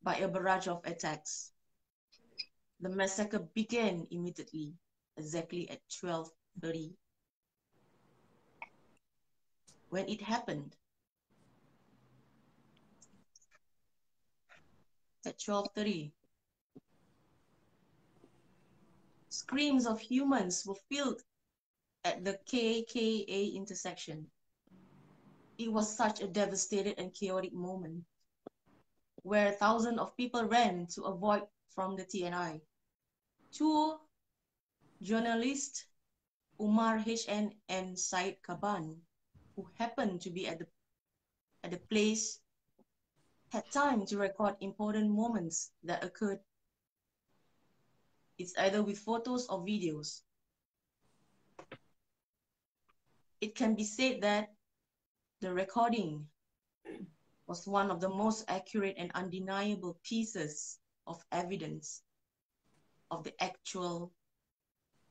by a barrage of attacks. The massacre began immediately, exactly at twelve thirty. When it happened, at twelve thirty, screams of humans were filled at the K K A intersection. It was such a devastated and chaotic moment where thousands of people ran to avoid from the T N I. Two journalists, Umar H N and Said Kaban, who happened to be at the, at the place, had time to record important moments that occurred. It's either with photos or videos. It can be said that the recording was one of the most accurate and undeniable pieces of evidence of the actual,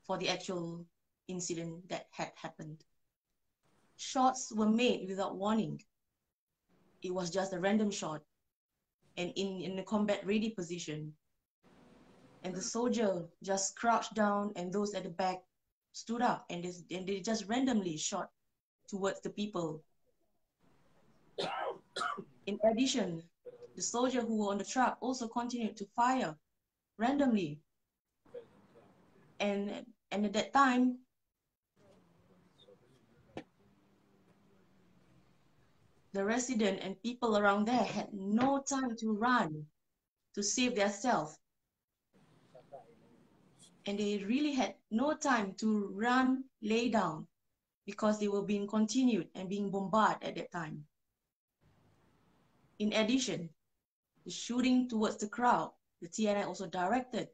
for the actual incident that had happened. Shots were made without warning. It was just a random shot and in, in a combat ready position. And the soldier just crouched down, and those at the back stood up, and they, and they just randomly shot towards the people. In addition, the soldier who were on the truck also continued to fire randomly. And, and at that time, the resident and people around there had no time to run to save themselves. And they really had no time to run, lay down, because they were being continued and being bombarded at that time. In addition, the shooting towards the crowd, the T N I also directed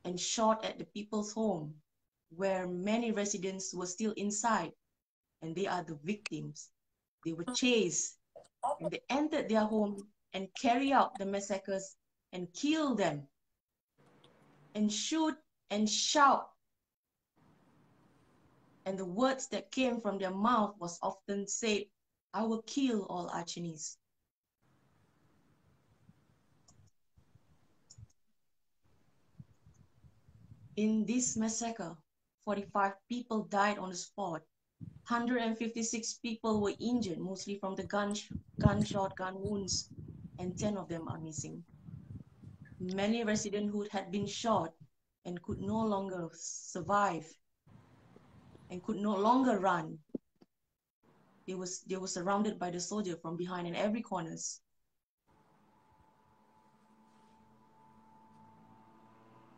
and shot at the people's home, where many residents were still inside, and they are the victims. They were chased, and they entered their home and carry out the massacres and kill them, and shoot and shout. And the words that came from their mouth was often said, "I will kill all Acehnese." In this massacre, forty-five people died on the spot. Hundred and fifty-six people were injured, mostly from the gun gunshot, gun wounds, and ten of them are missing. Many residents who had been shot and could no longer survive and could no longer run. They was, they were surrounded by the soldier from behind in every corners.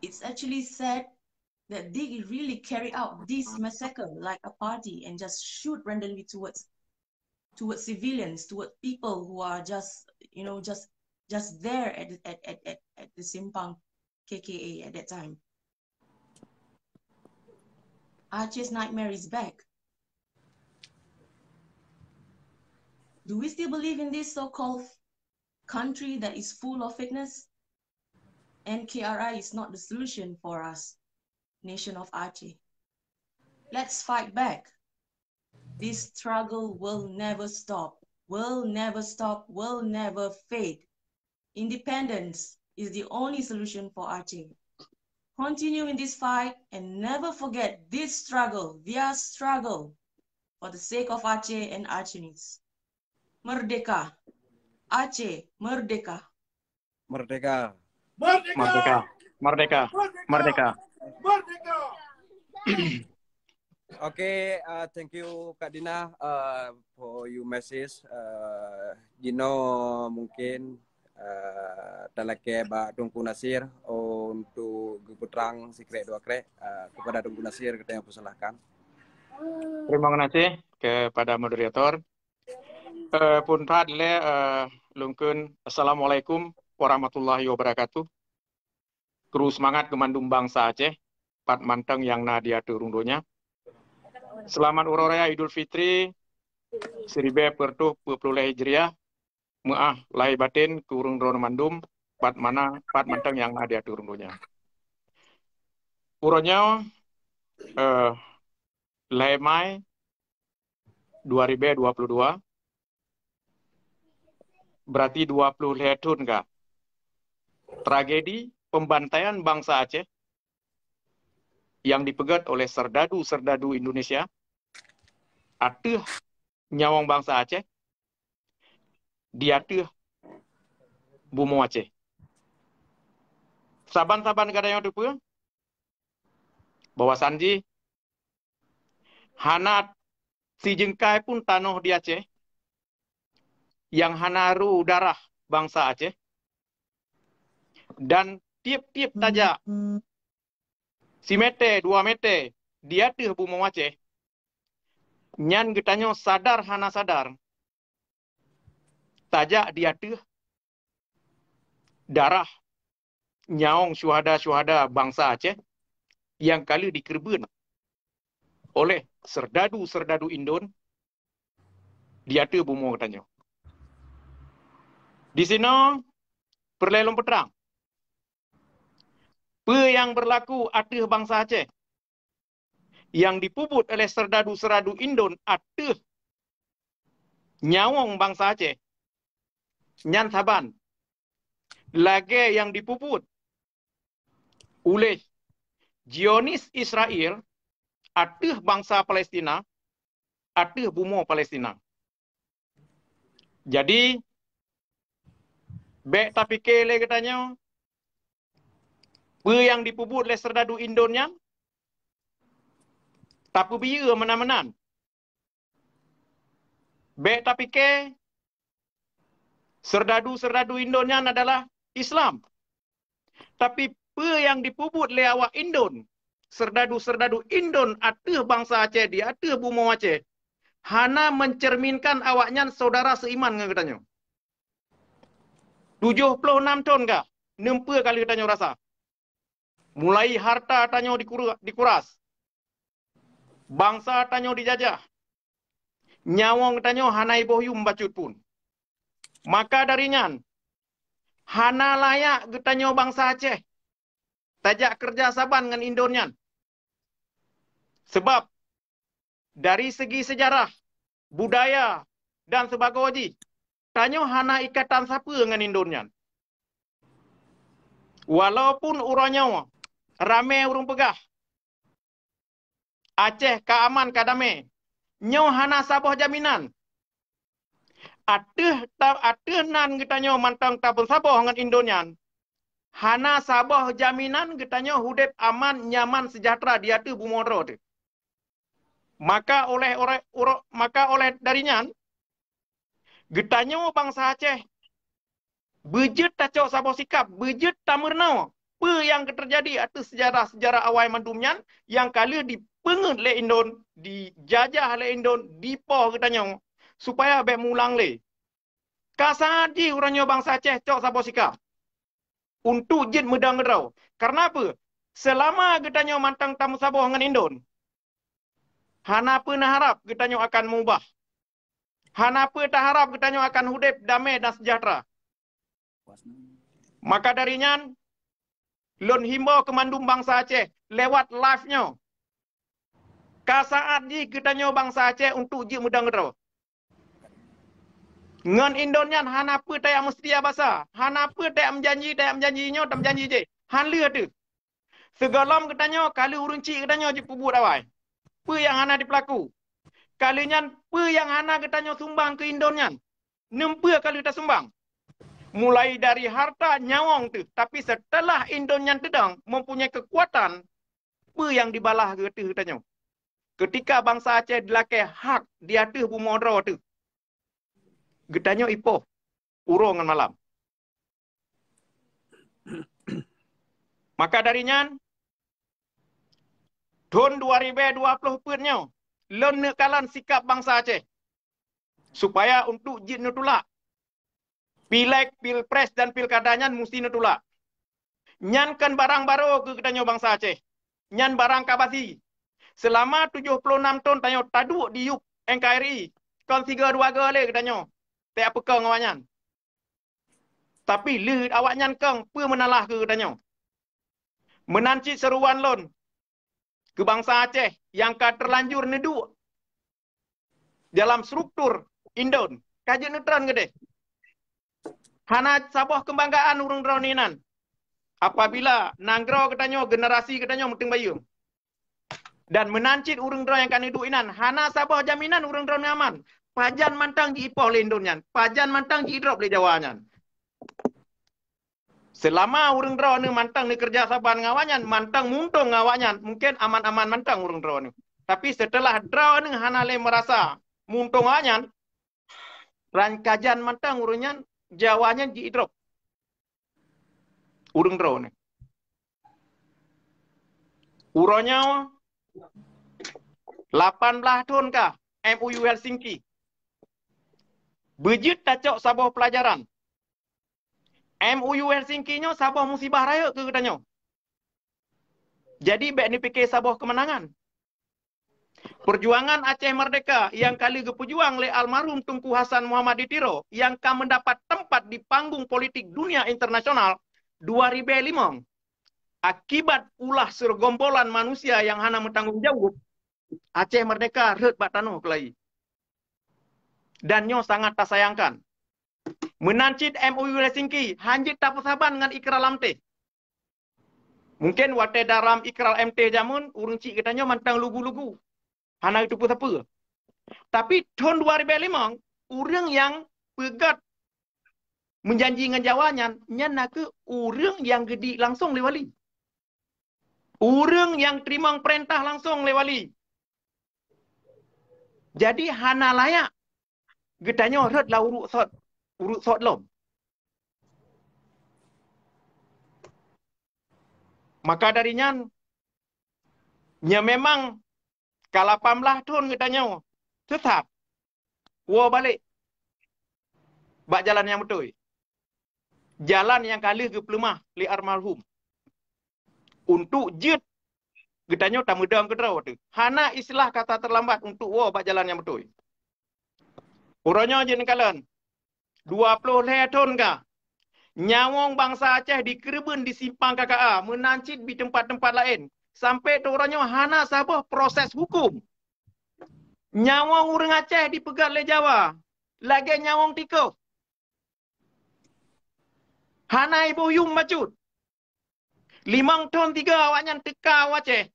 It's actually sad that they really carry out this massacre like a party and just shoot randomly towards, towards civilians, towards people who are just, you know, just, just there at the, at, at, at, at the Simpang K K A at that time. Aceh's nightmare is back. Do we still believe in this so-called country that is full of fakeness? N K R I is not the solution for us, nation of Aceh. Let's fight back. This struggle will never stop, will never stop, will never fade. Independence is the only solution for Aceh. Continue in this fight and never forget this struggle, their struggle, for the sake of Aceh and Acehnese. Merdeka! Aceh merdeka! Merdeka! Merdeka! Merdeka! Merdeka! Merdeka! Merdeka! Okay, uh, thank you Kak Dina, uh, for your message. Uh, jinoe mungkin uh, talakée bak Teungku Nasir untuk geupeutrang sikrek dua krek. Uh, kepada Teungku Nasir, kita yang persilahkan. Terima kasih kepada moderator. Uh, pun that le uh, lungkun. Assalamualaikum warahmatullahi wabarakatuh. Kru seumangat keu mandum bansa Aceh, pat mantong nyang na di ateueh rhueng donya. Selamat Uroe Raya Idul Fitri siribée peuet reutôh peuet ploh lhée Hijriah. Meu'ah lahé baten keu ureuëng droeneuh mandum, pat mana, pat mantong nyang na di ateueh rhueng donya. Uroe nyoe, eh, lhée Mai dua ribée dua puluh dua, berarti dua puluh lhée thon ka tragedi pembantaian bansa Aceh yang dipeugét oleh serdadu-serdadu Indonesia ateueh nyawöng bansa Aceh di ateueh bumoe Aceh. Saban-saban gata nyoe teupeue bahwasan jih hana sijeungkai pun tanoh di Aceh nyang hana ro darah bansa Aceh, dan tieb-tieb tajak simete dua mete di ateueh bumoe Aceh, nyan geutanyoe sadar hana sadar tajak di ateueh darah nyawöng syuhada-syuhada bansa Aceh nyang ka lheueh dikeureubeuen oleh serdadu-serdadu Indon di ateueh bumoe geutanyoe. Disinoe peureulée lôn peutrang peue nyang beurlaku ateueh bansa Aceh nyang dipeubuet oleh serdadu-serdadu Indon ateueh nyawöng bansa Aceh nyan saban lagée nyang dipeubuet uleh Zionis Israel ateueh bansa Palestina, ateueh bumoe Palestina. Jadi, bék tapike lé geutanyoe peue nyang dipeubuet lé serdadu Indon nyan tapeubiyeu meunan-meunan. Bék tapike serdadu-serdadu Indon nyan adalah Islam. Tapi peue nyang dipeubuet lé awak Indon, serdadu-serdadu Indon ateueh bansa Aceh di ateueh bumoe Aceh, hana mencerminkan awaknyan saudara seiman ngon geutanyoe. Tujoh ploh nam thon ka, neumpeue ka lheueh tanyoe rasa. Mulai harta tanyoe dikura-, dikuras, bansa tanyoe dijajah, nyawöng tanyoe hana iboh yum bacut pun. Maka dari nyan, hana layak geutanyoe bansa Aceh tajak keureuja saban ngon Indon nyan. Sebab dari segi seujarah, budaya, dan sibagoe jih, tanyoe hana ikatan sapeue ngon Indon nyan. Walaupun uroe nyoe ramé ureuëng peugah Aceh ka aman, ka damé, nyoe hana saboh jaminan. Ateueh ta-, ateueh nan geutanyoe mantong tapeusaboh ngon Indon nyan, hana saboh jaminan geutanyoe udeb aman, nyaman, seujahteura di ateueh bumoe droe teuh. Maka oleh, oleh, uro-, maka oleh dari nyan, geutanyoe bansa Aceh beujeuet tacok saboh sikab, beujeuet tameurunoe peue nyang ka teujadi ateueh seujarah-seujarah awai mandum nyan nyang ka lheueh dipeungeuet lé Indon, dijajah lé Indon, dipoh geutanyoe, supaya bék meuulang lé. Ka saát jih uroe nyoe bansa Aceh cok saboh sikab untuk jeuet meudong keudroe. Kareuna peue? Seulama geutanyoe mantong tameusaboh ngon Indon, hana peue neuharab geutanyoe akan meubah. Hana peue taharab geutanyoe akan udeb damé dan seujahteura. Maka dari nyan, lôn himbô keu mandum bansa Aceh lewat live nyoe. Ka saát jih geutanyoe bansa Aceh untuk jeuet meudong keudroe. Ngon Indon nyan hana peue tajak meuseutia basa, hana peue tajak meujanji, tajak meujanji nyoe, tajak meujanji jéh. Han lheueh teuh. Sigohlom geutanyoe ka lheueh ureuëng chik geutanyoe jipeubuet awai peue nyang hana jipeulaku. Ka lheueh nyan peue nyang hana geutanyoe sumbang keu Indon nyan, neumpeue ka lheueh tasumbang. Mulai dari harta nyawöng teuh, tapi seuteulah Indon nyan teudong mempunyai keukuatan, peue nyang dibalah keu ateueh geutanyoe. Keutika bansa Aceh dilakée hak di ateueh bumoe droe teuh, geutanyoe ipoh uroe ngon malam. Maka dari nyan, thon dua ribée dua ploh peuet nyoe, lôn neukalon sikab bansa Aceh supaya untuk jeuet neutulak. Pilék, pilpres dan pilkada nyan musti neutulak. Nyan kon barang barô keu geutanyoe bansa Aceh. Nyan barang ka basi. Seulama tujoh ploh nam thon tanyoe taduek di yup N K R I, kon sigoe dua goe lé geutanyoe teupeukong awaknyan. Tapi lheueh awaknyan kong, peue meunalah keu geutanyoe? Meunan cit seuruan lôn keu bansa Aceh nyang ka teulanjur neuduek dalam struktur indon, ka jeuet neutron keudeh. Hana saboh keubanggaan ureuëng droeneuh nan apabila nanggroe geutanyoe, generasi geutanyoe meuteumbayeueng. Dan meunan cit ureuëng droe nyang ka neuduek inan, hana saboh jaminan ureuëng droeneuh aman. Pajan mantong jiipoh lé indon nyan, pajan mantong jiidrop lé Jawa nyan. Seulama ureuëng droeneuh mantong neukeureuja saban ngon awaknyan, mantong meuuntông ngon awaknyan, mungken aman-aman mantong ureuëng droeneuh. Tapi seuteulah droeneuh hana lé meurasa meuuntông awaknyan, rankajan mantong ureuëng nyan, Jawa nyan jiidrop ureuëng droeneuh. Uroe nyoe lapan blaih thon ka M O U Helsinki. Beujeuet tacok saboh peulajaran. M O U Helsinki nyoe saboh musibah rayeuk keu geutanyoe. Jadi bék neupike saboh keumeunangan. Peujuangan Aceh Merdeka nyang ka lheueh geupeujuang lé almarhum Teungku Hasan Muhammad di Tiro nyang ka meudapat teumpat di panggong politik dunia internasional dua ribée limong. Akibat ulah seureugomblolan manusia nyang hana meutanggong jaweueb, Aceh Merdeka rhot bak tanoh keulayi. Dan nyoe sangat tasayangkan. Meunan cit M O U Helsinki hana jeuet tapeusaban ngon Ikrar Lamteh. Mungken watée dalam Ikrar Lamteh jameun, ureuëng chik geutanyoe mantong lugu-lugu, hana geuteupeue sapeue. Tapi thon dua ribée limong, ureuëng nyang peugét meujanji ngon Jawa nyan, nyan na kheueh ureuëng nyang geudiek langsong lé wali. Ureuëng nyang teurimong peurintah langsong lé wali. Jadi hana layak geutanyoe rhot lam uruek sot, uruek sot lom. Maka dari nyan, nyoe memang ka lapan blaih thon geutanyoe sesat, woe balek bak jalan nyang beutôi. Jalan nyang ka lheueh geupeuleumah lé almarhum. Untuk jeuet geutanyoe tameudong keudroe teuh. Hana istilah kata terlambat untuk woe bak jalan nyang beutôi. Uroe nyoe jeuet neukalon, dua ploh lhée thon ka nyawöng bansa Aceh dikeureubeuen di simpang K K A, meunan cit di teumpat-teumpat laén. Sampoe uroe nyoe hana saboh proses huköm. Nyawöng ureuëng Aceh dipeugét lé Jawa lagée nyawöng tikôh. Hana iboh yum bacut. Limong thon tiga awaknyan teuka u Aceh.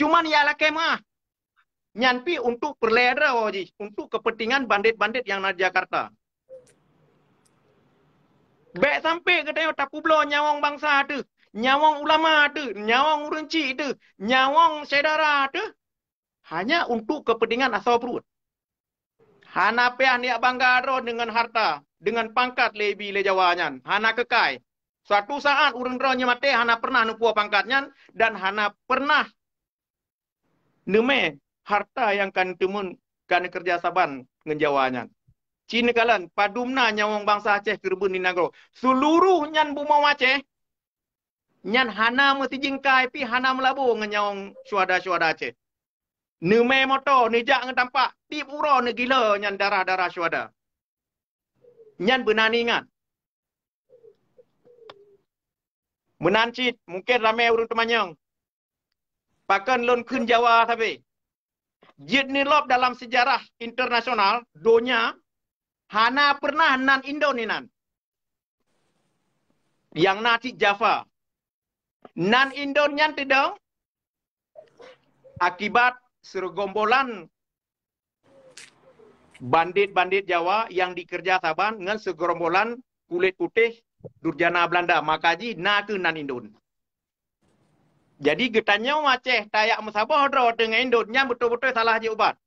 Cuman ya lakée meuah. Nyan pi untuk peureulée droe jih, untuk kepentingan bandit-bandit nyang na di Jakarta. Bék sampoe geutanyoe tapeubloe nyawöng bansa teuh, nyawöng ulama teuh, nyawöng ureuëng chik teuh, nyawöng syedara teuh, hanya untuk kepentingan asoe pruet. Hana piah neujak bangga droe deungon harta, deungon pangkat lé ibi lé Jawa nyan. Hana keukai. Suatu saat ureuëng droe nyoe maté hana pernah neupuwoe pangkat nyan dan hana pernah neumé harta nyang ka neuteumeun ka neukeureuja saban ngon Jawa nyan. Ci neukalon padum na nyawöng bansa Aceh keureubeuen di nanggroe. Seuluruh nyan bumoe Aceh nyan hana meusijingkai pi hana meulabo ngon nyawöng syuhada-syuhada Aceh. Neumé moto, neujak ngon tampak, tieb uroe neugilo nyan darah-darah syuhada. Nyan beuna neuingat. Meunan cit, mungken ramé ureuëng teumanyong, pakon lôn kheun Jawa sabe? Jeuet neulop dalam seujarah internasional donya, hana pernah nan indon inan. Nyang na cit Java. Nan indon nyan teudong akibat seureugomblolan bandit-bandit Jawa nyang dikeureuja saban ngon seureugomblolan kulét putéh durjana Beulanda, maka jih na kheueh nan indon. Jadi geutanyoe Aceh tajak meusaboh droe deungon Indon, nyan beutôi-beutôi salah jih ubat.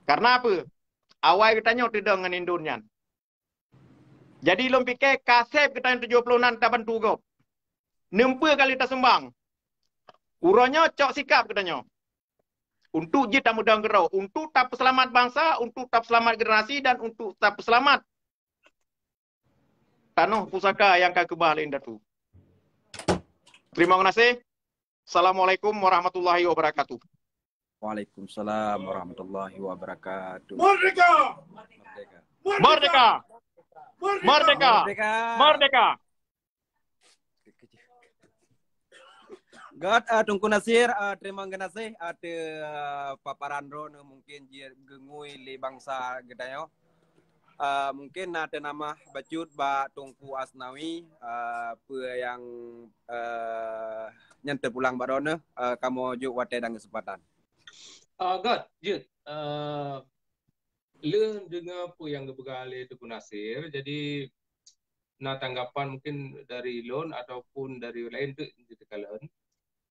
Karena apa? Awai geutanyoe teudong ngon Indon nyan. Jadi lôn pike kaseb geutanyoe tujoh ploh nan tabantu gob. Neumpeue kali tasumbang. Uroe nyoe cok sikap geutanyoe. Untuk jih tameudong keudroe, untuk tapeuseulamat bansa, untuk tapeuseulamat generasi dan untuk tapeuseulamat tanoh pusaka nyang ka keubah lé indatu. Terima kasih. Assalamualaikum warahmatullahi wabarakatuh. Waalaikumsalam warahmatullahi wabarakatuh. Merdeka! Merdeka! Merdeka! Merdeka! Gét, uh, Teungku Nasir, uh, terima kasih atas uh, paparan droeneuh mungkin jih geungui lé bansa geutanyoe. Uh, mungkin na teunamah bacut bak Teungku Asnawi, uh, peue nyang uh, nyang teupulang bak droeneuh, uh, kamoe jok watée dan keuseumpatan. Uh, Gét, jeuet. Uh, lheueh deungoe peue nyang geupeugah lé Teungku Nasir, jadi na tanggapan mungkin dari lôn ataupun dari laén tu dikalon.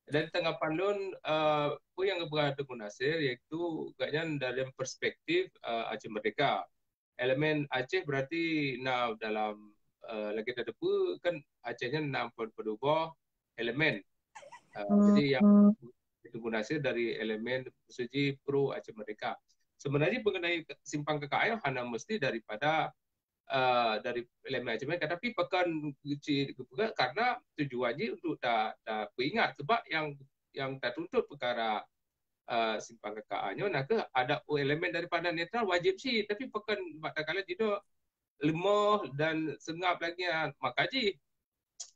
Dari tanggapan lôn, uh, peue nyang geupeugah Teungku Nasir iaitu gobnyan dalam perspektif uh, Aceh Merdeka. Elemen Aceh berarti na dalam uh, lagée tateupeue kan Aceh nyan na padub-padub boh elemen. Uh, jadi yang Teungku Nasir dari elemen seuji pro Aceh Merdeka. Sebenarnya mengenai simpang K K L hana mesti daripada uh, dari elemen Aceh Merdeka, tapi pakon geupeugah karena tujuan jih untuk ta, ta peuingat sebab yang yang tatuntut perkara uh, simpang K K L nyoe nakeuh ada elemen daripada netral wajib sih, tapi pakon bak takala jinoe leumoh dan seungab lagi maka jih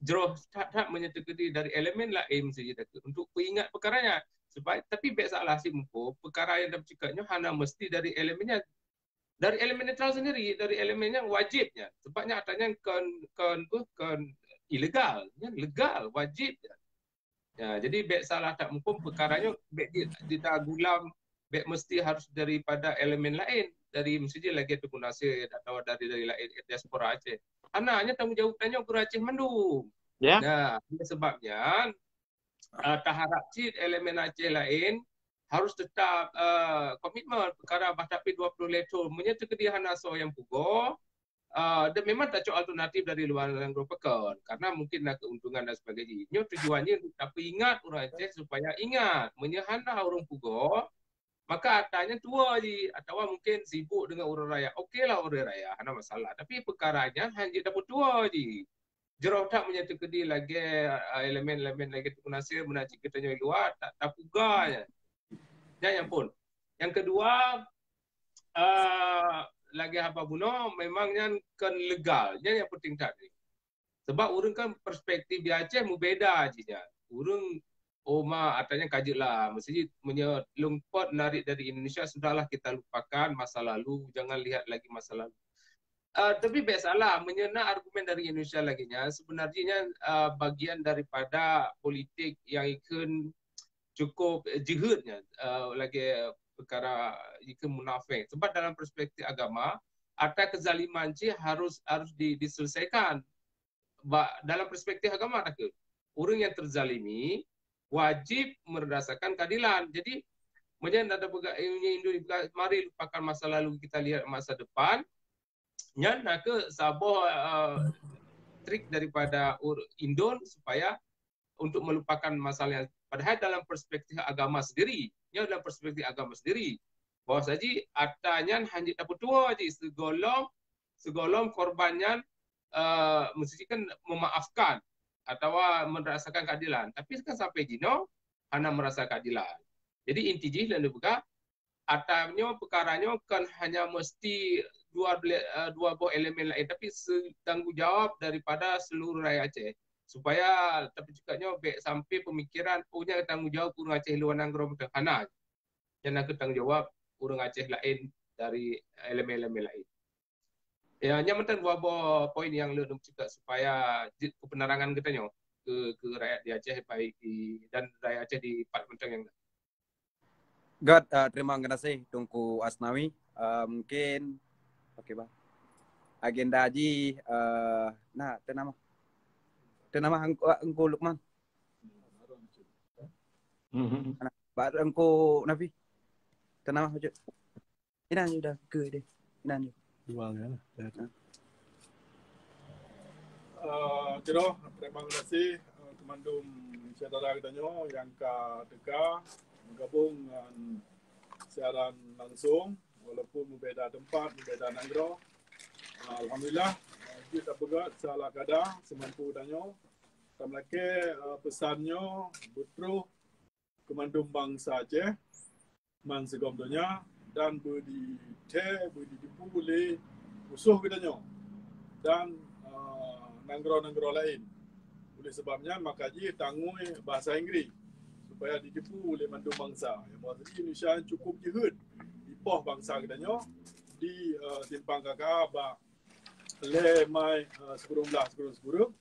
jroh that-that meunyoe teukeudi dari elemen laén mesti jih untuk peuingat perkara nyan. Sebab tapi bék salah simpul, perkara nyang dapeucikak nyoe hana mesti dari elemen nyan. Dari elemen netral sendiri, dari elemen nyang wajib nyan. Sebab nyan ata nyan kon kon kon ilegal, nyan legal, wajib nyan. Ya, jadi bék salah that muphom perkara nyoe bék di, di dalam bék mesti harus daripada elemen laén, dari mesti lagi Teungku Nasir atau dari dari laén diaspora Aceh. Hana, nyan tanggung jawab tanyoe guru Aceh mandum. Ya. Nah, oleh sebab nyan uh, taharap cit elemen Aceh laén harus tetap uh, komitmen perkara bah tapi dua puluh lhèe thôn. Meunyoe teukeudi hana soe nyang pugoe, uh, dan memang tacok alternatif dari luar nanggroe pakon karena mungkin na keuntungan dan sebagainya. Nyoe tujuannya untuk tapeuingat ureueng Aceh supaya ingat meunyoe hana ureueng pugoe, maka ata nyan tuwoe jih atawa mungkin sibuk dengan ureueng raya. Okeylah ureueng raya, hana masalah. Tapi perkara nyan hana jeuet tapeutuwoe jih. Jroh that meunyoe teukeudi lagèe uh, elemen-elemen lagèe Teungku Nasir meunan cit geutanyoe luwa tak tapuga nyan. Nyan nyang phôn. Nyang keudua, uh, lagèe haba bunoe memang nyan kon legal. Nyan nyang penting that. Sebab ureueng kan perspektif di Aceh mubeda jih nyan. Ureueng oh ma ata nyan ka jeuet lah. Mesti meunyoe lôn pot narit dari Indonesia, sudahlah kita lupakan masa lalu, jangan lihat lagi masa lalu. Uh, tapi bék salah, meunyoe na argumen dari Indonesia lagi nyan, sebenarnya nyan uh, bagian daripada politik yang ikheun cukup jeuheut nyan, uh, lagèe perkara ikheun munafik. Sebab dalam perspektif agama, ata kezaliman cit harus harus di, diselesaikan. Ba, dalam perspektif agama takheun. Ureueng yang terzalimi wajib merasakan keadilan. Jadi meunyoe ada peugah, meunyoe Indon peugah, mari lupakan masa lalu, kita lihat masa depan. Nyan nakeuh saboh uh, trik daripada Indon supaya untuk melupakan masalah yang padahal dalam perspektif agama sendiri, nyan dalam perspektif agama sendiri, bahwa saji ata nyan hanya tapeutuwoe jih segolom segolom korban nyan uh, mesti kan memaafkan atawa merasakan keadilan. Tapi kan sampai jinoe hana merasa keadilan. Jadi inti jih lôn peugah ata nyoe perkara nyoe kan hanya mesti dua uh, dua boh elemen lain, tapi tanggungjawab daripada seluruh rakyat Aceh supaya tapi juga nyoe bék sampai pemikiran oh nyan tanggungjawab ureueng Aceh luar nanggroe beutôi, hana. Nyan nakeuh tanggungjawab ureueng Aceh lain dari elemen-elemen lain. Ya, nyan mantong dua boh poin yang lôn ceukat supaya jeuet keu penerangan geutanyoe keu keu rakyat di Aceh baik di dan rakyat Aceh di pat mantong nyang na. Gét, uh, terima kasih Teungku Asnawi. Uh, mungkin okey bang. Agenda jih uh, na teunama. Teuh nama Teungku, Teungku Lukman. Mhm. Bak Teungku Nafi. Teuh nama bacut. Inan dah ke deh. Inan. Dua kan. Uh, Jroh, terima kasih uh, keu mandum syedara geutanyoe nyang ka teuka gabong ngon siaran langsung walaupun beubeda teumpat, beubeda nanggroe. Uh, Alhamdulillah, uh, jeuet tapeugah salah kada seumampu tanyoe. Tameulakée uh, peusan nyoe beutroh keu mandum bansa Aceh man sigom donya dan beuditée, beuditipu lé musoh geutanyoe dan uh, nanggroe-nanggroe laén. Oleh sebab nyan maka jih tangui bahasa Inggris supaya ditipu lé mandum bansa. Nyang bahasa Indonesia cukup jeuhet dipoh bansa geutanyoe di uh, simpang K K A bak lhée Mai uh, sikureueng blaih sikureueng-sikureueng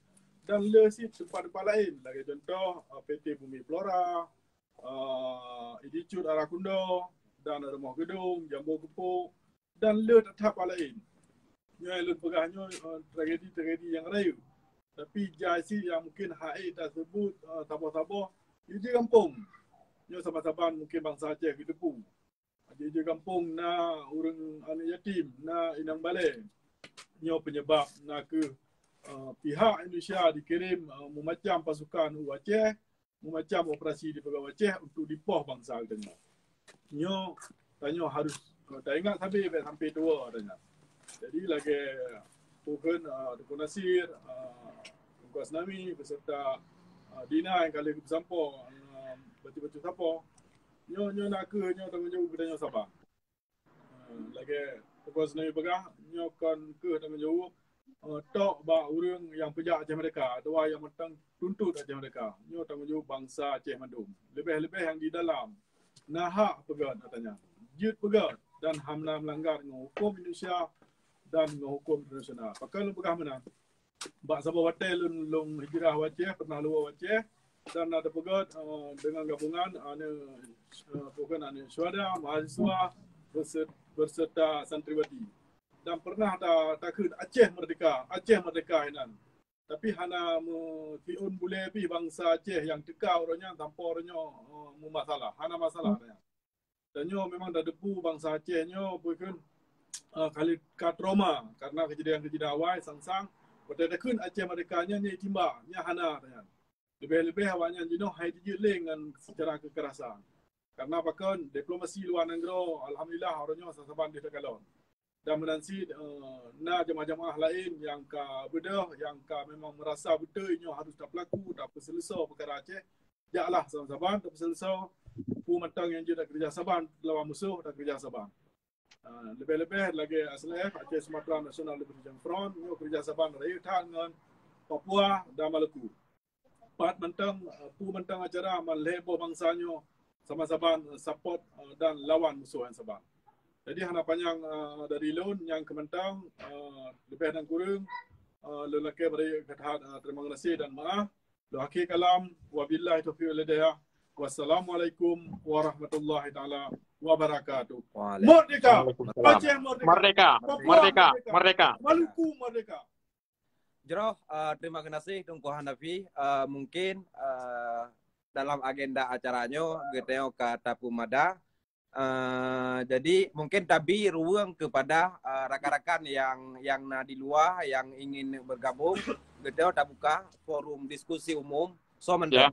dan le cit teumpat-teumpat laén lagée contoh uh, P T Bumi Flora, uh, Institut Arakundo dan Rumoh Geudong, Jambo Geupok dan le that-that laén. Nyoe lôn peugah nyoe uh, tragedi-tragedi nyang rayeuk. Tapi jai cit nyang mungkin hase taseubut uh, saboh-saboh, jih gampông. Nyoe saban-saban mungkin bansa Aceh geuteupeue. Jih gampông na ureuëng aneuk yatim, na inong balée. Nyoe penyebab na kheueh uh, pihak Indonesia dikirim uh, meumacam pasukan u Aceh, meumacam operasi di Pegawai Aceh untuk dipoh bansa geutanyoe. Nyoe tanyoe harus uh, taingat sabe bak sampai tuwoe tanyoe. Jadi lagée pukon uh, Teungku Nasir, uh, Teungku Asnami beserta uh, Dina nyang ka lheueh geupesampoe uh, bacut-bacut sapoe. Nyoe nyoe na kheueh nyoe tanggong jaweueb geutanyoe saban. Uh, lagée Teungku Asnami peugah, nyoe kon kheueh tanggong jaweueb uh, tok bak ureuëng nyang peujak Aceh Merdeka atawa nyang mantong tuntut Aceh Merdeka. Nyoe tanggong jaweueb bansa Aceh mandum. Leubeh-leubeh nyang di dalam na hak peugét ata nyan. Jeuet peugét dan hana meulanggar ngon huköm Indonesia dan ngon huköm internasional. Pakon lôn peugah meunan? Bak saboh watée lôn lôn hijrah u Aceh, pernah luwa u Aceh dan na teupeugét uh, dengan gabungan aneuk uh, bukan aneuk syuhada, mahasiswa berserta santriwati. Dan pernah ta takheun Aceh merdeka, Aceh merdeka inan. Tapi hana meusiôn bulée pih bansa Aceh nyang teuka uroe nyan sampoe uroe nyoe uh, meumasalah, hana masalah nyan. Dan nyoe memang tateupeue bansa Aceh nyoe bukon uh, kali ka trauma karena kejadian-kejadian awai sang-sang watée takheun Aceh merdeka nyan nyang timbak, nyan hana nyan. Leubeh-leubeh awaknyan jinoe hai jijeuet lé ngon secara kekerasan. Karena pakon diplomasi luwa nanggroe alhamdulillah uroe nyoe sasaban deuh takalon. Dan meunan cit uh, na jamaah-jamaah laén nyang ka beudôh, nyang ka memang merasa beutôi nyoe harus tapeulaku, tapeuseuleusoe peukara Aceh. Jaklah saban-saban tapeuseuleusoe, peue mantong nyang jeuet takeureuja saban lawan musoh takeureuja saban. Uh, leubeh-leubeh lagée S L F, Aceh Sumatra National Liberation Front, nyoe keureuja saban rayeuk that ngon Papua dan Maluku. Pat mantong uh, peue mantong acara man lhée boh bansa nyoe sama-sama uh, support uh, dan lawan musoh nyang saban. Jadi hana panyang uh, dari lôn nyang keumantong uh, leubeh dan kureueng uh, lôn lakée bari keutat uh, terima kasih dan maaf. Lôn akhé kalam, wabillahi taufiq wal hidayah. Wassalamualaikum warahmatullahi taala wabarakatuh. Merdeka! Aceh merdeka! Merdeka! Merdeka! Merdeka! Maluku merdeka! Jroh, uh, terima kasih Teungku Hanafi. Uh, mungkin uh, dalam agenda acara nyoe geutanyoe ka tapeumada. Uh, jadi mungkin tabi ruang kepada uh, rakan-rakan yang yang na di luar yang ingin bergabung, geutanyoe tabuka forum diskusi umum. So mantong. Ya.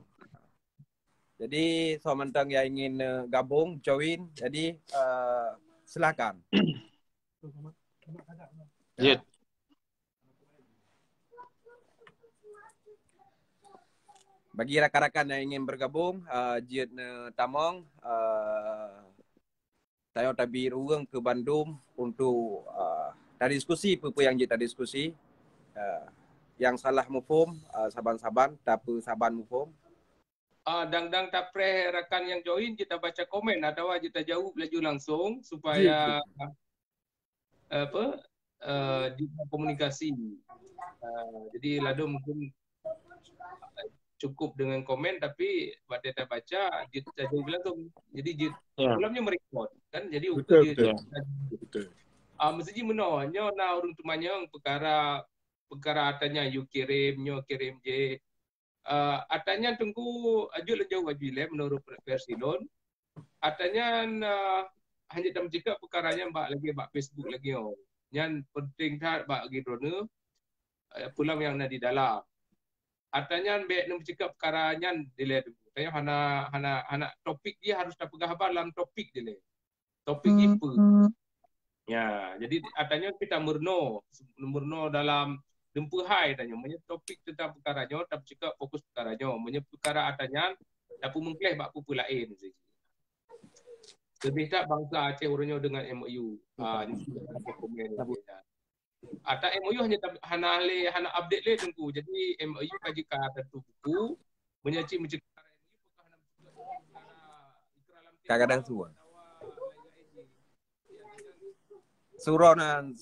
Jadi so mantong yang ingin uh, gabung, join. Jadi uh, silakan. Ya. Bagi rakan-rakan yang ingin bergabung, uh, jeuet neutamong, uh, tanyoe tabi ruang keu bandum untuk uh, tadiskusi peue-peue nyang jeuet tadiskusi. Uh, nyang salah muphom, uh, saban-saban tapeusaban muphom. Uh, dang-dang tapreh rakan yang join, jeuet tabaca komen atawa jeuet tajaweueb laju langsung supaya apa uh, di komunikasi. Uh, jadi ladom mungkin cukup dengan komen tapi pada tabaca jeuet tajaweueb langsung. Jadi jeuet Ya. Malam ni merekod kan, jadi Betul, jeuet betul. Betul. Ah, mesti ji meunoe nyoe na ureuëng teumanyong peukara peukara ata nyan, you kirim, nyoe kirim jih. Uh, ata nyan Teungku, jeuet lôn jaweueb laju ilée meunurot versi lôn. Ata nyan, uh, hana tameucakap peukara nyan bak lagée bak Facebook lagée nyoe. Nyan penting that bak lagée droeneuh, uh, pulang nyang na di dalam. Ata nyan bék neumeucakap peukara nyan dilée Teungku. Tanyoe hana, hana, hana topik jih harus tapeugah haba lam topik dilée. Topik jih peue. Ya, jadi ata nyoe kita meurunoe, meurunoe dalam dumpeue hai tanyoe. Meunyoe topik teuntang peukara nyoe, tapeucakap fokus peukara nyoe. Meunyoe peukara ata nyan, tapeumeungkléh bak peue-peue laén. Leubeh that bansa Aceh uroe nyoe deungon M O U. Ah, di sini ada komen lagi, ya. Ata M O U hanya tab-, hana lé, hana update lé Teungku. Jadi M O U ka jika ada tu buku, meunyoe cit mencegah M O U, apakah hana mencegah ikrar lam Ka kadang suwa. Surau nan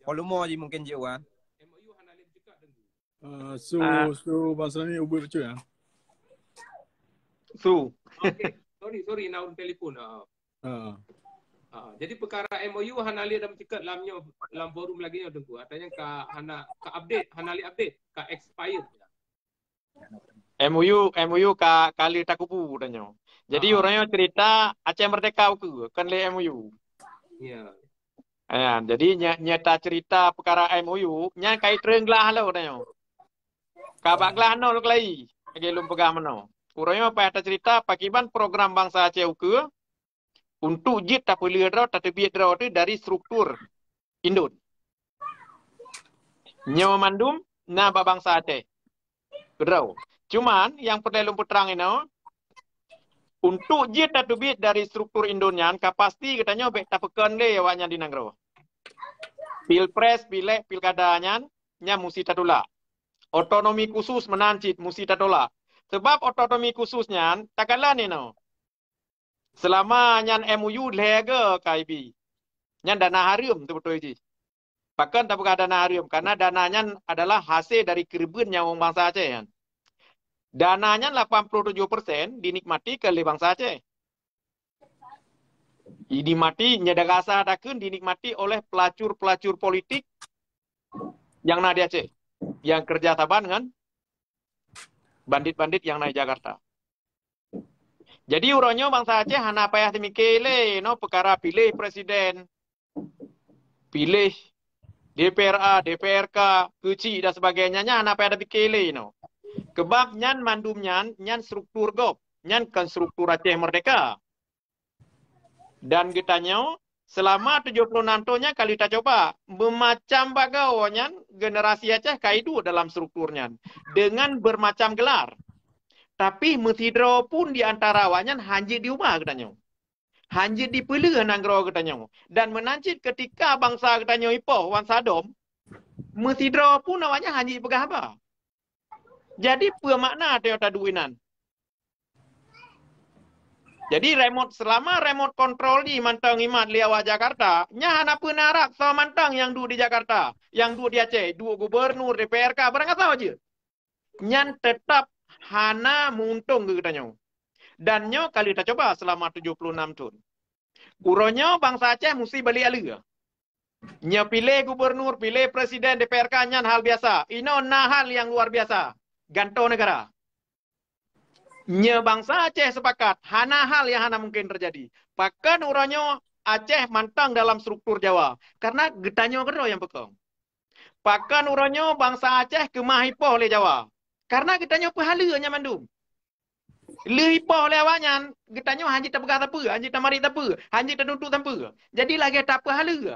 volume ji mungkin ji wan. M O U hana lé mencegah Teungku. Uh, so, Ah. so, Bang Sani ubit baca ya. Su. Okay. Sorry, sorry, nak urun telefon. Ah. Ah. Ah, jadi peukara M O U hana lé dan ceukat lam nyoe, lam forum lagi nyoe Teungku. Ata nyan ka hana, ka update, hana lé update, ka expired. M O U, M O U ka, ka lheueh takubu tanyoe. Jadi Ah. urang nyoe cerita Aceh Merdeka ukeue, kon lé M O U. Ya. Ya, jadi nya, nyata cerita peukara M O U, nyan kai treun glah lo tanyoe. Ka bak glah nol keulai, lagée lôn peugah meunoe. Urang nyoe payah tacerita pakiban program bansa Aceh ukeue untuk jeuet tapeulheueh droe, tateubiet droe teuh dari struktur indon. Nyoe mandum na bak bansa Aceh keudroe. Cuman, nyang peureulée lôn peutrang inoe, untuk jeuet tateubiet dari struktur indon nyan, ka pasti geutanyoe bék tapeukon lé awaknyan di nanggroe. Pilpres, pilék, pilkada nyan, nyan musti tatulak. Otonomi khusus meunan cit musti tatulak. Sebab otonomi khusus nyan takalon inoe. Seulama nyan M O U lhée geu ka ibi. Nyan dana hareuem teubeutôi jih. Pakon tapeugah dana hareuem? Karena dana nyan adalah hasé dari keureubeuen nyawöng bansa Aceh nyan. Dana nyan lapan puluh tujoh persen dinikmati keu lé bansa Aceh. Dinikmati, nyang rasa takheun dinikmati oleh pelacur-pelacur politik nyang na di Aceh, nyang keureuja saban ngon bandit-bandit nyang na di Jakarta. Jadi uroe nyoe bansa Aceh hana payah teumike lé no peukara piléh presiden, piléh D P R A, D P R K, keuchik dan sebagainya, nyan hana payah teumike lé no. Keubab nyan mandum nyan, nyan struktur gob, nyan kon struktur Aceh Merdeka. Dan geutanyoe, seulama tujoh ploh nam thon nyan ka lheueh tacoba, meumacam bagoe nyan generasi Aceh ka iduek dalam struktur nyan deungon beumacam geular. Tapi meusidroe pun di antara awaknyan hana jeuet diubah geutanyoe. Hana jeuet dipeulheueh nanggroe geutanyoe. Dan meunan cit keutika bansa geutanyoe ipoh wan sadom, meusidroe pun awaknyan hana jeuet jipeugah haba. Jadi peue makna tanyoe taduek inan? Jadi remote, seulama remote control jih mantong imat lé awak Jakarta, nyan hana peue na rab soe mantong nyang duek di Jakarta, nyang duek di Aceh, duek gubernur, D P R K, barang asoe jeuet. Nyan teutap hana meuuntông keu geutanyoe. Dan nyoe ka lheueh tacoba seulama tujoh ploh nam thon. Uroe nyoe bansa Aceh musti balek aleue. Nyoe piléh gubernur, piléh presiden, D P R K nyan hal biasa. Inoe na hal nyang luar biasa. Gantoe neugara. Nyoe bansa Aceh sepakat, hana hal nyang hana mungken teujadi. Pakon uroe nyoe Aceh mantong dalam struktur Jawa? Karena geutanyoe keudroe nyang peukong. Pakon uroe nyoe bansa Aceh keumah ipoh lé Jawa? Karena geutanyoe peuhaleue nyan mandum. Lheueh ipoh lé awaknyan, geutanyoe hana jeuet tapeugah sapeue, hana jeuet tamarit sapeue, hana jeuet tanuntut sapeue. Jadi lagée tapeuhaleue.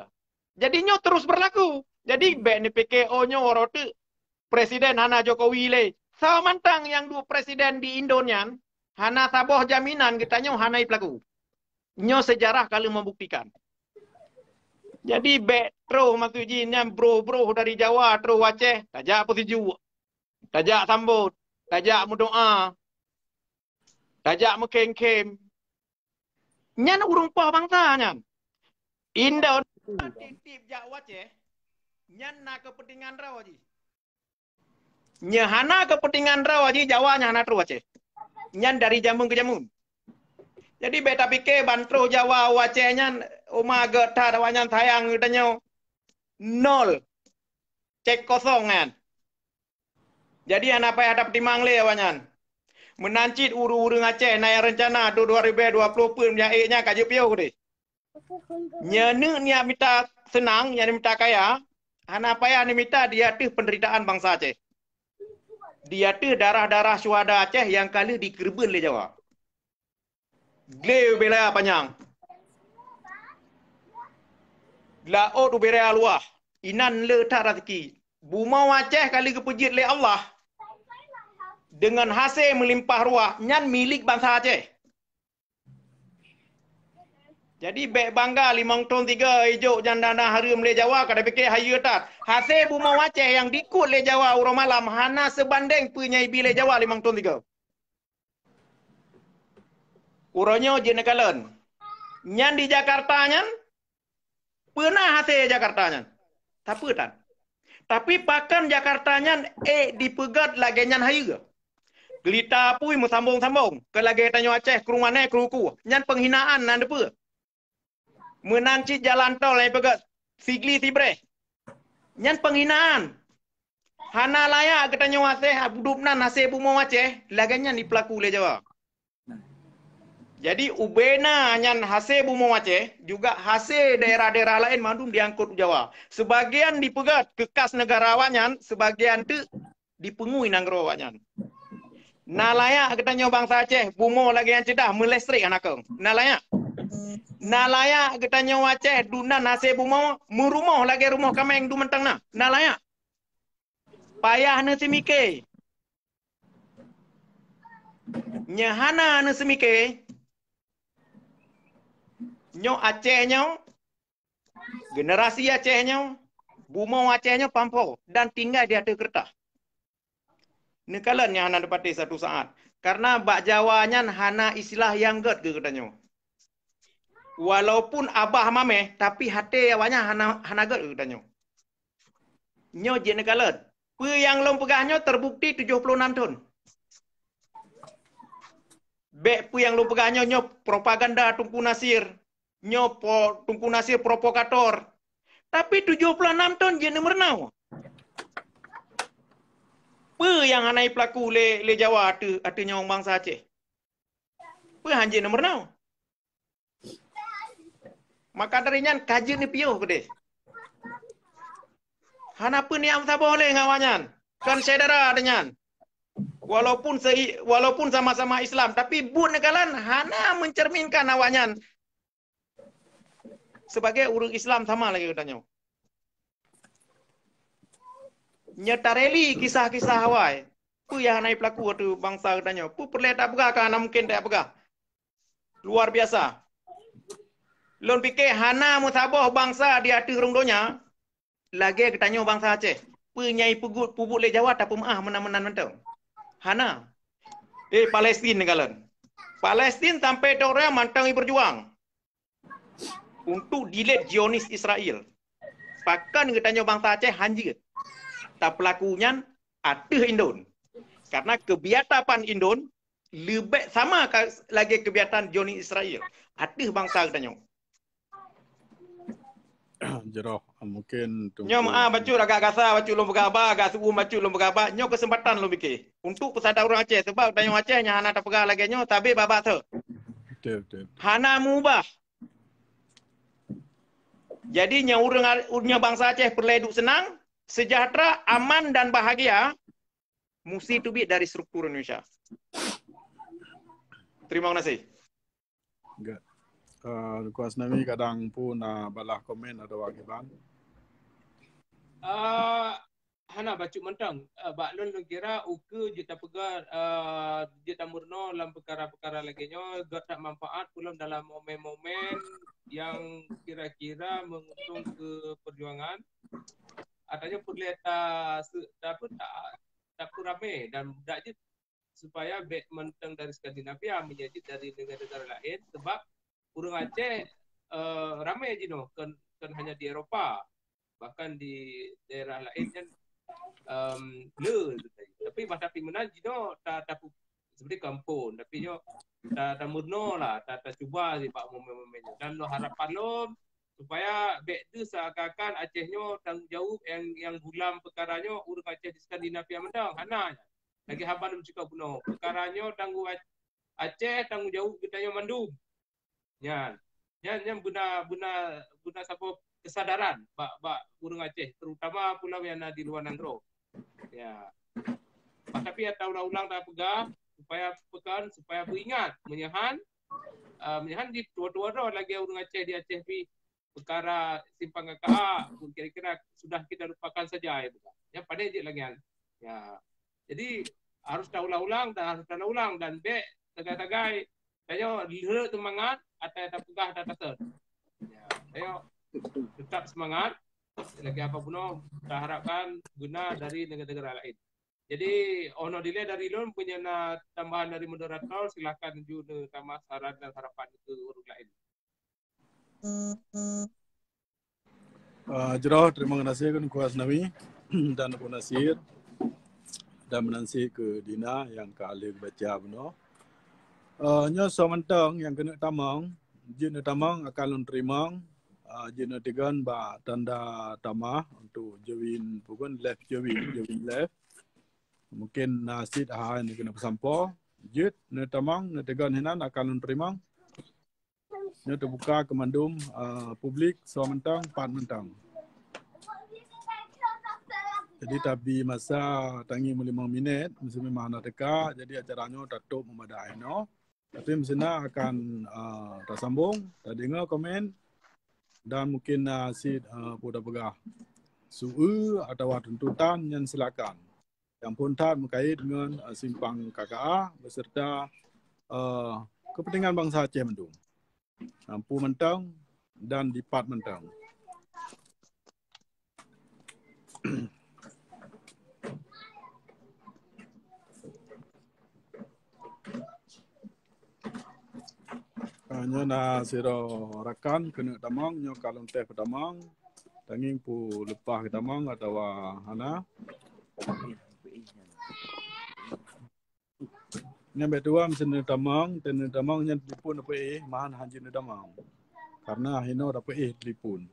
Jadi nyoe terus berlaku. Jadi bék neupike, "Oh, nyoe uroe teuk presiden hana Jokowi lé." Soe mantong nyang duek presiden di Indon nyan, hana saboh jaminan geutanyoe hana jipeulaku. Nyoe sejarah ka lheueh meubuktikan. Jadi bék troh maksud jih nyan broh-broh dari Jawa troh Aceh, tajak peusijuek, tajak sambot, tajak meudoá, tajak meukhém-khém. Nyan ureuëng poh bansa nyan. Indon tieb-tieb jak u Aceh, nyan na keupeuntengan droe jih. Nyoe hana keupeuntengan droe jih, Jawa nyan hana troh Aceh. Nyan dari jamén keu jamén. Jadi bék tapike ban troh Jawa u Aceh nyan, uma gét that awaknyan sayang geutanyoe. Nol. cek kosong nyan. Jadi hana payah tapeutimang lé awaknyan. Meunan cit ureuëng-ureuëng Aceh na nyang reuncana dua ribu dua puluh peuet nyang ék nyan ka jeuet piôh deh. Nyan neuk niat mita seunang, nyan mita kaya, hana payah neumita di ateueh peunderitaan bansa Aceh. Di ateueh darah-darah syuhada Aceh nyang ka lheueh dikeureubeuen lé Jawa. Glé ubé raya panyang. Laôt ubé raya luwah. Inan le that raseuki. Bumoe Aceh ka lheueh geupeujeuet lé Allah deungon hasé meulimpah ruah, nyan milék bansa Aceh. Jadi bék bangga limong thon tiga ijok nyang dana hareuem lé Jawa, ka tapike hayeue that. Hasé bumoe Aceh nyang dikot lé Jawa uroe malam hana seubandéng peue nyang ibi lé Jawa limong thon tiga. Uroe nyoe jeuet neukalon. Nyan di Jakarta nyan, peue na hasé Jakarta nyan? Sapeue tan? Tapi pakon Jakarta nyan ék dipeugét lagée nyan hayeue? Geulita apui meusambong-sambong, keu lagée tanyoe Aceh krueng anèe krueng uku. Nyan peunghinaan nan deupeue? Meunan cit jalan tol nyang peugét sigli sibréh. Nyan peunghinaan. Hana layak geutanyoe hasé budub nan hasé bumoe Aceh, lagée nyan dipeulaku lé Jawa. Jadi ubena nyan hasé bumoe Aceh, juga hasé daerah-daerah laén mandum diangkot u Jawa. Sebagian dipeugét keu kas neugara awaknyan, sebagian teuk dipeungui nanggroe awaknyan. Na layak geutanyoe bansa Aceh bumoe lagée nyan ceudah meulestrék hana kong. Na layak. Na layak geutanyoe Aceh dunan hasé bumoe meurumoh lagée rumoh kaméng dumantang na. Na layak. Payah neuseumike. Nyoe hana neuseumike. Nyoe Aceh nyoe, generasi Aceh nyoe, bumoe Aceh nyoe pampo dan tinggai di ateueh keureutah. Neukalon nyang hana teupatéh satu saat. Karena bak Jawa nyan hana istilah nyang gét keu geutanyoe. Walaupun abah mameh, tapi haté awaknyan hana, hana gét keu geutanyoe. Nyoe jeuet neukalon. Peue nyang lôn peugah nyoe terbukti tujoh puluh enam thon. Bék peue nyang lôn peugah nyoe, nyoe propaganda Teungku Nasir. Nyoe po, Teungku Nasir provokator. Tapi tujoh puluh enam thon jeuet neumeureunoe. Peue nyang hana ipeulaku lé, lé Jawa ateueh, ateueh nyawöng bansa Aceh? Peue han jeuet neumeureunoe? Maka dari nyan ka jeuet neupiôh keudeh. Hana peue niat meusaboh lé ngon awaknyan. Kon syedara teuh nyan. Walaupun se-, walaupun sama-sama Islam, tapi buet neukalon hana mencerminkan awaknyan sebagai ureuëng Islam sama lagée geutanyoe. Nyoe tareli kisah-kisah awai. Peue nyang hana ipeulaku ateueh bansa geutanyoe? Peue peureulée tapeugah ka hana mungken tapeugah? Luar biasa. Lôn pike hana meusaboh bansa di ateueh rhueng donya lagée geutanyoe bansa Aceh. Peue nyang ipeubuet, peubuet lé Jawa tapeumeuáh meunan-meunan mantong? Hana. Eh, Palestin neukalon. Palestin sampai tok raya mantong iberjuang untuk dilet Zionis Israel. Pakon geutanyoe bansa Aceh han jeuet? Tapeulaku nyan ateueh indon. Karena kebiatapan indon leubeh sama ka lagée kebiatan Zionis Israel ateueh bansa geutanyoe. Jroh, mungkin Nyoe maaf bacut agak gasa bacut lôn peugah haba, agak seuuem bacut lôn peugah haba. Nyoe keuseumpatan lôn pike untuk peusadar ureuëng Aceh, sebab tanyoe Aceh nyang hana tapeugah lagée nyoe, tabe babah tho. Betul, betul. Hana meuubah. Jadi nyang ureuëng, nyang bansa Aceh peureulée duek seunang, sejahtera, aman dan bahagia, musti teubiet dari struktur Indonesia. Terima kasih. Enggak. Uh, Teungku Asnami kadang pun uh, balah komen atau akiban. Uh, hana bacut mantong. Uh, bak lôn lôn kira ukeue jeuet tapeugah, uh, jeuet tameurunoe lam peukara-peukara lagée nyoe, gét that manfaat peulom dalam momen-momen nyang kira-kira menguntong keu perjuangan. Artinya peureulée ta, ta, ta, tapeuramé dan dak jeuet supaya bék mantong dari Skandinavia, meunyoe jeuet dari negara-negara laén, sebab ureuëng Aceh uh, ramé jinoe, kon, kon hanya di Eropa, bahkan di daerah laén kan um, le. Tapi bah tapi meunan jinoe ta, ta, seperti kampung, tapi nyoe ta, ta meurunoe lah, ta, ta cuba sih bak momen-momen nyoe. Dan lo harapan lom Supaya bék deuh seakan-akan Aceh nyoe tanggung jaweueb nyang, nyang gulam peukara nyoe ureuëng Aceh di Skandinavia mantong. Hana. Lagée haba lôn cakap bunoe, peukara nyoe tanggung Ac-, Aceh tanggung jaweueb geutanyoe mandum. Nyan. Nyan, nyan beuna, beuna, beuna saboh kesadaran bak, bak ureuëng Aceh, terutama pula nyang na di luwa nanggroe. Ya. Tapi ata ulang-ulang tapeugah, supaya pekan, supaya beuingat, meunyoe han, ah, meunyoe han di tuwo-tuwo droe lagée ureuëng Aceh di Aceh pih, peukara simpang K K A pun kira-kira sudah kita lupakan saja, ya bukan? Ya, pandai je lagi. Ya. Jadi, harus taulang-ulang dan harus taulang-ulang dan bék tagai-tagai. Tanyoe lheueh seumangat, ata tapeugah ata tasot. Ya, tanyoe tetap semangat. Lagi apa bunoe, kita harapkan guna dari negara-negara lain. Jadi, oh no delay dari lôn, punya na tambahan dari moderator, silakan ju neutamah saran dan harapan ke ureuëng lain. Ah, jroh, terima kasih keu Teungku Asnawi dan Teungku Nasir dan meunasih keu Dina nyang ka lheueh baca bunoe. Ah, nyoe soe mantong nyang keuneuk tamong, jeuet neutamong akan lôn teurimong, ah, jeuet neuteugon bak tanda tamah untuk join, bukan live join, join live. Mungkin na cit hai nyang keuneuk peusampoe, jeuet neutamong, neuteugon hinan akan lôn teurimong. Nyoe teubuka keu mandum, eh, publik, soe mantong, pat mantong. Jadi, tabi masa tangieng meulimong minét, meuseu memang hana teuka, jadi acara nyoe tatôp meumada inoe. Tapi meuseu na akan, eh, tasambong, tadeungoe komen, dan mungkin na cit, eh, peue tapeugah, su-eu atawa tuntutan, nyan silakan. Nyang phôn that meukait ngon, eh, simpang K K A beserta, eh, kepentingan bansa Aceh mandum. Lampu mantong dan dipat mantong. Ah, nyoe na sidroe rakan keuneuk tamong, nyoe ka lôn teh peutamong. Tangieng peue leupah geutamong atawa hana. Nyan bék tuan seuneuk tamong, teuneuk tamong nyan telepon dapeuéh, mahan hanjeuet neutamong. Karena hinoe dapeuéh telepon.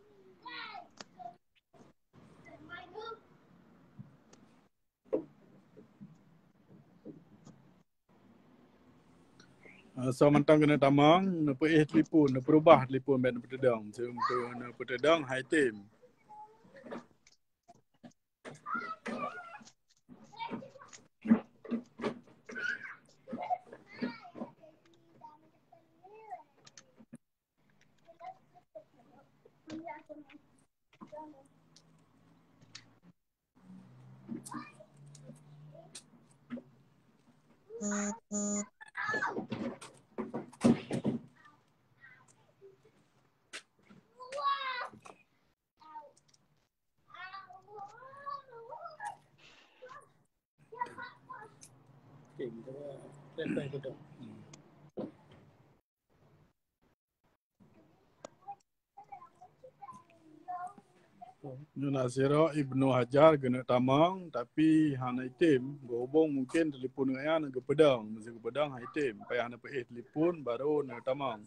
Ah, soe mantong keuneuk tamong, neupeuéh telepon, neupeurubah telepon bék neupeuteudeung. Seubeutôi neupeuteudeung hai tem. Nyoe na sidroe Ibnu Hajar keuneuk tamong, tapi hana item. Geuhubong mungkin telepon ngon nyan geupeudong. Meuseu geupeudong hana item. Payah neupeuéh telepon, baru neutamong.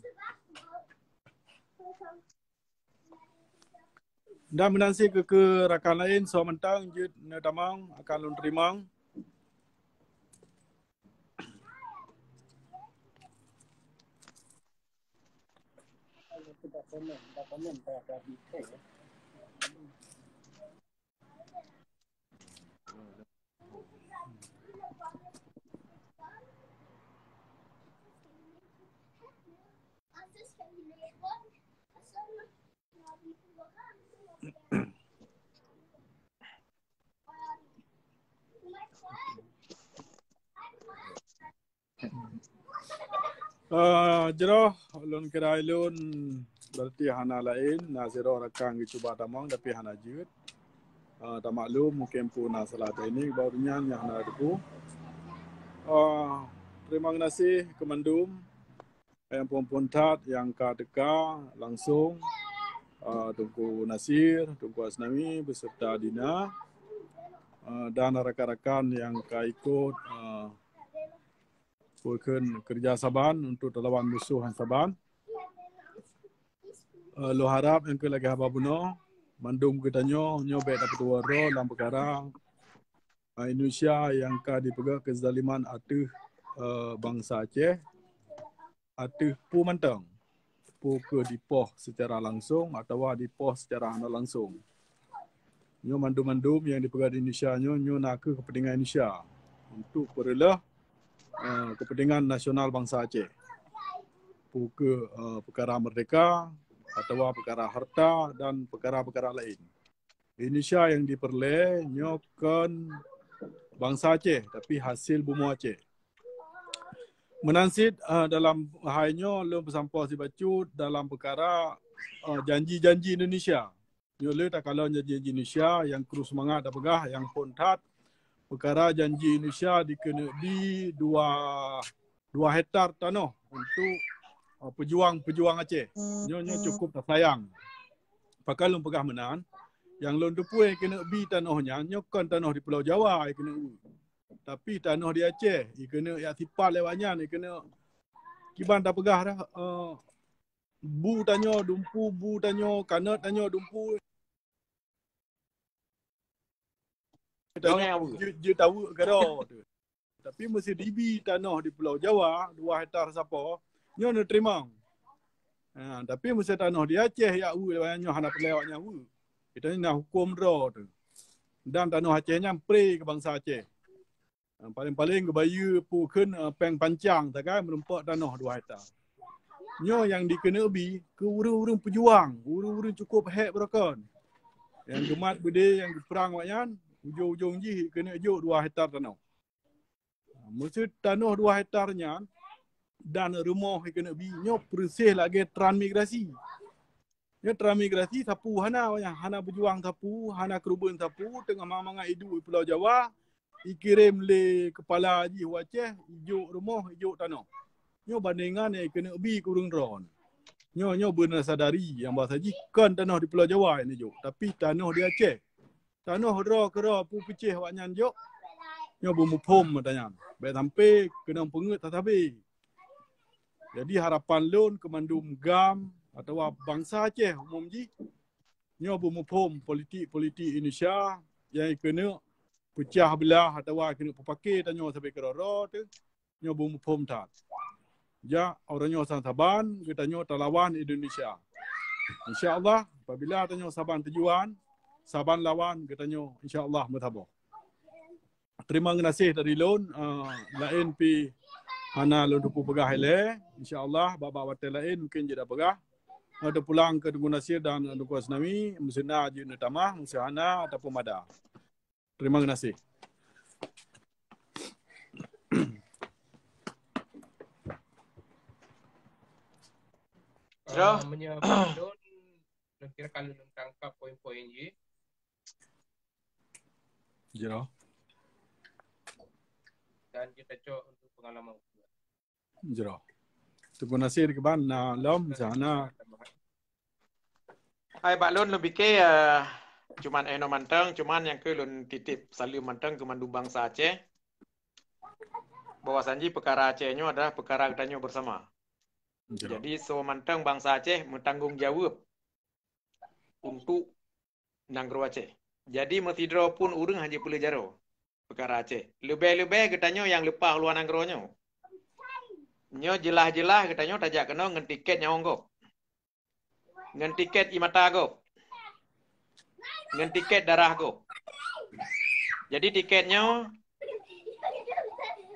Dan meunan cit keu, keu rakan laén, soe mantong jeuet neutamong akan lôn teurimong. Eh, jroh, lôn kira lôn berarti hana laén, na sidroe rakan geucuba tamong tapi hana jeuet. Eh, tamaklum mungkin pun na salah teknik, baru nyan nyang hana teupeue. Eh, terima kasih keu mandum nyang phôn-phôn that nyang ka teuka langsung, eh, Teungku Nasir, Teungku Asnawi beserta Dina, eh, dan rakan-rakan nyang ka ikut, eh, peue kheun, keureuja saban untuk talawan musoh nyang saban. Eh, lôn harab nyang keu lagée haba bunoe, mandum geutanyoe nyoe bék tapeutuwoe droe lam peukara, eh, Indonesia nyang ka dipeugah keuzaliman ateueh, eh, bansa Aceh, ateueh peue mantong, peu kheueh dipoh seucara langsong atawa dipoh seucara hana langsong. Nyoe mandum-mandum nyang dipeugah di Indonesia nyoe, nyoe na kheueh keupeuntengan Indonesia untuk peureuloh, eh, keupeuntengan nasional bansa Aceh. Peu kheueh, eh, peukara merdeka atawa peukara harta dan peukara-peukara laén. Indonesia nyang dipeureulee nyoe kon bansa Aceh, tapi hasil bumoe Aceh. Meunan cit, eh, dalam hai nyoe lôn peusampoe sibacut dalam peukara, eh, janji-janji Indonesia. Nyoe le takalon janji-janji Indonesia nyang krue seumangat tapeugah nyang phon that. Peukara janji Indonesia dikeuneuk bi dua, dua hektar tanoh untuk, uh, peujuang-peujuang Aceh. Nyoe, nyoe cukup tasayang. Pakon lôn peugah meunan, nyang lôn teupeue keuneuk bi tanoh nyan, nyoe kon tanoh di Pulau Jawa keuneuk bi. Tapi tanoh di Aceh, ikeuneuk yak sipat lewat nyan, ikeuneuk kiban tapeugah dah, eh, bu tanyoe dumpu, bu tanyoe kanot tanyoe dumpu. Tanyoe jeuet taweuk keudroe tu. Tapi meusé dibi tanoh di Pulau Jawa, dua hektar sapo, nyoe neuteurimong. Ha, tapi meusé tanoh di Aceh yak weuk lewat nyoe hana peureulée awak nyan weuk. Itu na huköm droe tu. Dan tanoh Aceh nyan pré keu bansa Aceh. Ah, paléng-paléng geubayeue peu kheun, ah, péng pancang sagai meurumpok tanoh dua hekta. Nyoe nyang dikeuneuk bi keu ureuëng-ureuëng peujuang, ureuëng-ureuëng cukôp hék beurokon. Nyang geumat beudé nyang geuprang awak nyan, ujong-ujong jih keuneuk jok dua hekta tanoh. Meuseu tanoh dua hekta nyan dan rumoh keuneuk bi nyoe peureuseh lagée transmigrasi. Nyoe transmigrasi sapu hana, hana beujuang sapu, hana keureubeuen sapu, teungoh mangat-mangat iduek di Pulau Jawa, ikirém lé keupala jih u Aceh, ijok rumoh, ijok tanoh. Nyoe bandingan nyang keuneuk bi keu ureuëng droe. Nyoe, nyoe beuna sadari nyang bahasa jih kon tanoh di Pulau Jawa nyang ijok, tapi tanoh di Aceh. Tanoh droe keudroe peue peucéh awaknyan jok. Nyoe beumuphom mata nyan. Bék sampai keunong peungeuet sabe-sabe. Jadi harapan lôn keu mandum GAM atawa bansa Aceh umum jih, nyoe beumuphom politik-politik Indonesia nyang keuneuk peucah beulah atawa keuneuk peupake tanyoe sabe keudroe-droe teuh. Nyoe beumuphom that. Jak uroe nyoe saban-saban geutanyoe talawan Indonesia. Insya Allah, apabila tanyoe saban tujuan, saban lawan geutanyoe insya Allah meusaboh. Terima kasih dari lôn, eh, laén pi hana lôn teupeu peugah ilée. Insya Allah, bak-bak watée laén mungkin jeuet peugah. Atau pulang ke Teungku Nasir dan Teungku Asnawi, meuseu na jeuet neutamah, meuseu hana ataupun mada. Terima kasih. Jroh. Ah, meunyoe lôn, lôn kira ka lôn tangkap poin-poin jih. Jroh. Dan kita cok untuk pengalaman. Jroh. Teungku Nasir kiban na lom sana. Hai, bak lôn, lôn pike, eh, cuman eh, nyoe mantong, cuman nyang keu lôn titip saleuem mantong keu mandum bansa Aceh. Bahwasanji peukara Aceh nyoe adalah peukara geutanyoe bersama. Jroh. Jadi, soe mantong bansa Aceh meutanggong jaweueb untuk nanggroe Aceh. Jadi, meusidroe pun ureuëng hana jipeuleueh jaroe peukara Aceh. Leubeh-leubeh geutanyoe nyang leupah luwa nanggroe nyoe. Nyoe jeulaih-jeulaih geutanyoe tajak keunoe ngon tiket nyawöng gob. Ngon tiket ie mata gob. Ngon tiket darah gob. Jadi, tiket nyoe,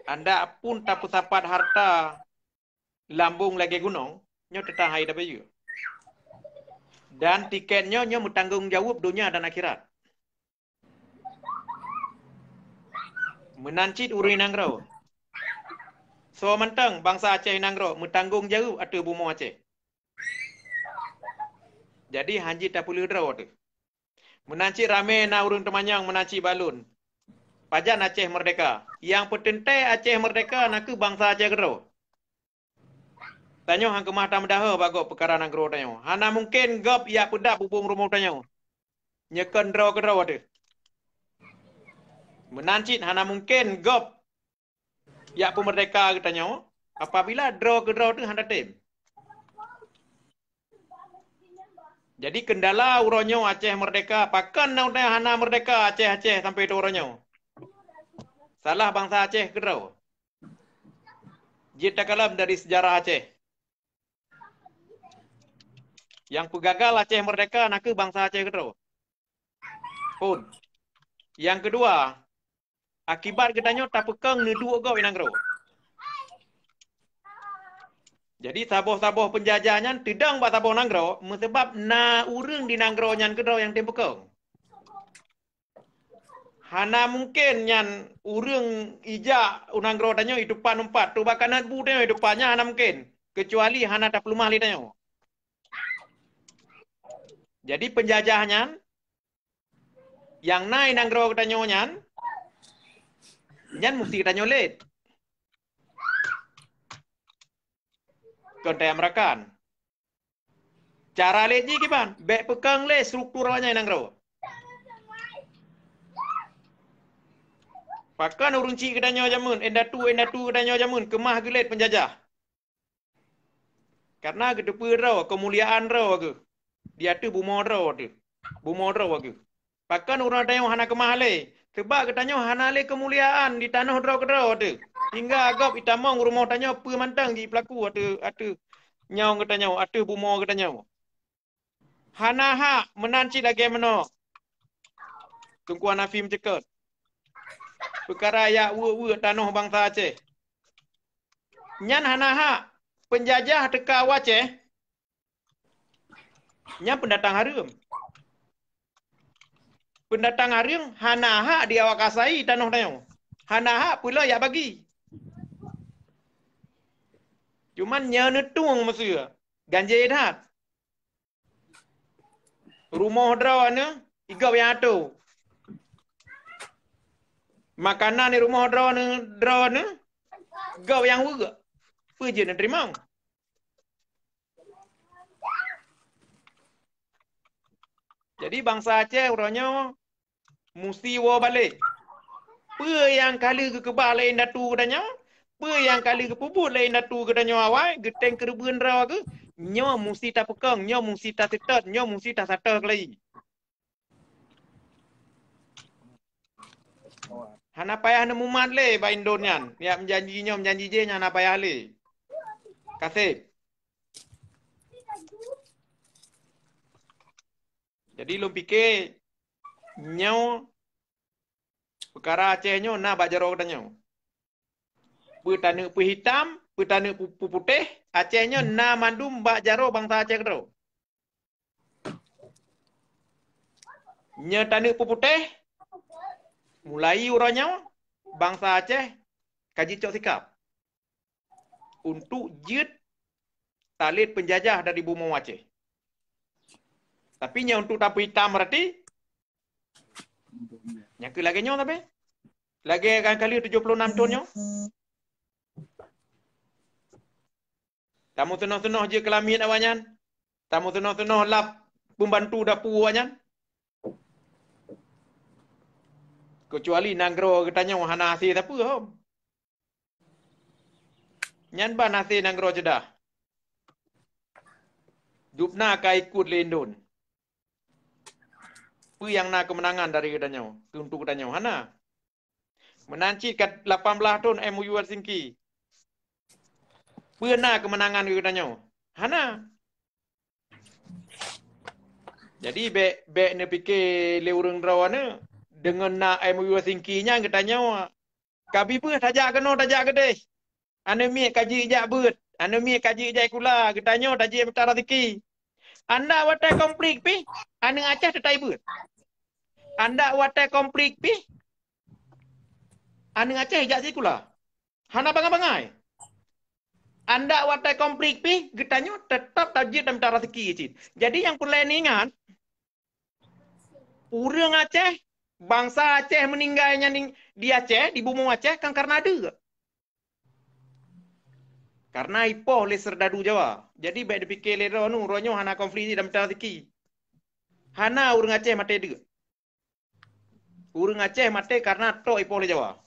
andak pun tapeusapat harta lambong lagée gunong, nyoe teutap hai tabayeue. Dan tiket nyoe, nyoe meutanggong jaweueb donya dan akhirat. Meunan cit ureuëng nanggroe. Soe mantong bansa Aceh nanggroe meutanggong jaweueb ateueh bumoe Aceh. Jadi, hana jipeuleueh droe teuh. Meunan cit ramé na ureuëng teumanyong meunan cit bak lôn. Pajan Aceh meurdeka? Nyang peuteuntée Aceh meurdeka nakeuh bansa Aceh keudroe. Tanyoe han keumah tameudaho bak gob peukara nanggroe tanyoe. Hana mungken gob jak peudap bubông rumoh tanyoe. Nyoe kon droe keudroe teuh. Meunan cit hana mungken gob jak peumeurdeka geutanyoe apabila droe keudroe teuh hana tem. Jadi kendala uroe nyoe Aceh merdeka, pakon na utai hana merdeka Aceh-Aceh sampai tu uroe nyoe. Salah bangsa Aceh keudroe. Jeuet takalon dari sejarah Aceh. Nyang peugagal Aceh merdeka nakeuh bangsa Aceh keudroe. Phon. Nyang keudua, akibat geutanyoe tapeukong neuduek gob i nanggroe. Jadi saboh-saboh peunjajah nyan teudong bak saboh nanggroe meusabab na ureuëng di nanggroe nyan keudroe nyang tem peukong. Hana mungken nyan ureuëng ijak u nanggroe tanyoe itupat umpat, tu bak kanat bu tanyoe itupat nyan hana mungken, keucuali hana tapeuleumah lé tanyoe. Jadi peunjajah nyan nyang na i nanggroe geutanyoe nyan, nyan musti geutanyoe lét. Kon tayang meurakan. Cara lét jih kiban, bék peukong lé struktur awaknyan i nanggroe. Pakon ureuëng chik geutanyoe jameun, indatu-indatu geutanyoe jameun keumah geulét peunjajah. Karena geuteupeue droe, keumuliaan droe geuh di ateueh bumoe droe teuh. Bumoe droe geuh. Pakon uroe tanyoe hana keumah lé? Sebab geutanyoe hana lé keumuliaan di tanoh droe keudroe teuh. Hingga gob itamong rumoh tanyoe peue mantong jipeulaku ateueh, ateueh nyawöng geutanyoe, ateueh bumoe geutanyoe. Hana hak meunan cit lagée meunoe. Teungku Hanafi meuceukeut. Peukara yak weuek-weuek tanoh bansa Aceh. Nyan hana hak peunjajah teuka u Aceh. Nyan peundatang hareuem. Peundatang hareuem hana hak di awak kasai tanoh tanyoe. Hana hak peuleueh yak bagi. Cuman nyoe neutueng meuseu ganjé that. Rumoh droeneuh igob nyang atô. Makanan di rumoh droeneuh, droeneuh gob nyang weuek. Peue jeuet neuteurimong? Jadi bansa Aceh uroe nyoe musti woe balek. Peue nyang ka lheueh geukeubah lé indatu geutanyoe? Peue nyang ka lheueh geupeubuet lé indatu geutanyoe awai? Geutem keureubeuen droe geuh, nyoe musti tapeukong, nyoe musti taseutôt, nyoe musti tasatöh keulayi. Hana payah neumumat lé bak indon nyan. Nyak meujanji nyoe, meujanji jéh nyan hana payah lé. Kaseb. Jadi lôn pike nyoe peukara Aceh nyoe na bak jaroe geutanyoe. Peue taneuk peuhitam, peue taneuk pu-, peuputéh, Aceh nyoe na mandum bak jaroe bansa Aceh keudroe. Nyoe taneuk peuputéh, mulai uroe nyoe bansa Aceh ka jicok sikab untuk jeuet talét peunjajah dari bumoe Aceh. Tapi nyoe untuk tapeuhitam berarti nyang keu lagée nyoe sabe. Lagée kan kali tujoh puluh enam thon nyoe. Tameuteunoh-teunoh jeuet keulamiet awaknyan. Tameuteunoh-teunoh lab peumbantu dapu awaknyan. Keucuali nanggroe geutanyoe hana hase sapeue hom. Nyan ban hase nanggroe ceudah. Dubna ka ikot lé indon. Peue nyang na keumeunangan dari geutanyoe, untuk geutanyoe? Hana. Meunan cit ka lapan blaih thon M O U Helsinki. Peue na keumeunangan keu geutanyoe? Hana. Jadi bék, bék neupike lé ureuëng droeneuh deungon na M O U Helsinki nyan geutanyoe ka bibeuh tajak keunoe tajak keudeh. Aneuëk miet ka jijak beuet, aneuëk miet ka jijak sikula, geutanyoe tajak mita raseuki. Andak watée konflik pih, aneuëk Aceh teutai beuet. Andak watée konflik pih, aneuëk Aceh jak sikula. Hana bangai-bangai. Andak watée konflik pih, geutanyoe teutap tajak dan mita raseuki cit. Jadi nyang peureulée neuingat, ureuëng Aceh, bansa Aceh meuninggai nyan di, di Aceh, di bumoe Aceh kan kareuna deuk. Kareuna ipoh lé seurdadu Jawa. Jadi bék dipike lé droeneuh, uroe nyoe hana konflik dan mita raseuki. Hana ureuëng Aceh maté deuk. Ureuëng Aceh maté kareuna trok ipoh lé Jawa.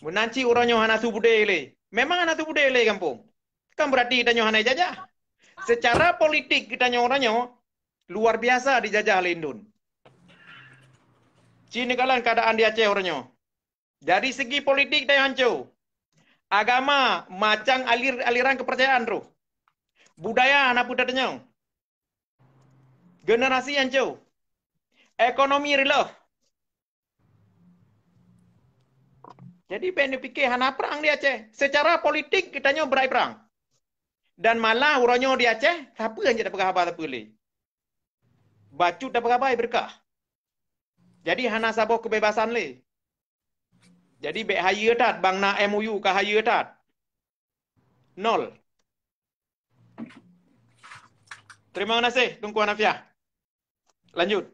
Meunan cit uroe nyoe hana su beudé lé. Memang hana su beudé lé gampông. Kan beurati tanyoe hana jajah. Secara politik geutanyoe uroe nyoe luar biasa dijajah lé Indon. Ci neukalon keadaan di Aceh uroe nyoe. Dari segi politik tanyoe hanco. Agama macam alir-, aliran kepercayaan troh. Budaya hana peue tatunyong. Generasi hanco. Ekonomi reuloh. Jadi bèk neupike hana prang di Aceh. Secara politik geutanyoe brat prang. Dan malah uroe nyoe di Aceh, sapeue nyang tapeugah haba sapeue lé. Bacut tapeugah haba beureukat. Jadi hana saboh kebebasan lé. Jadi bèk hayeue that, bang na M O U ka hayeue that. Nol. Terima kasih Teungku Hanafiah. Lanjut.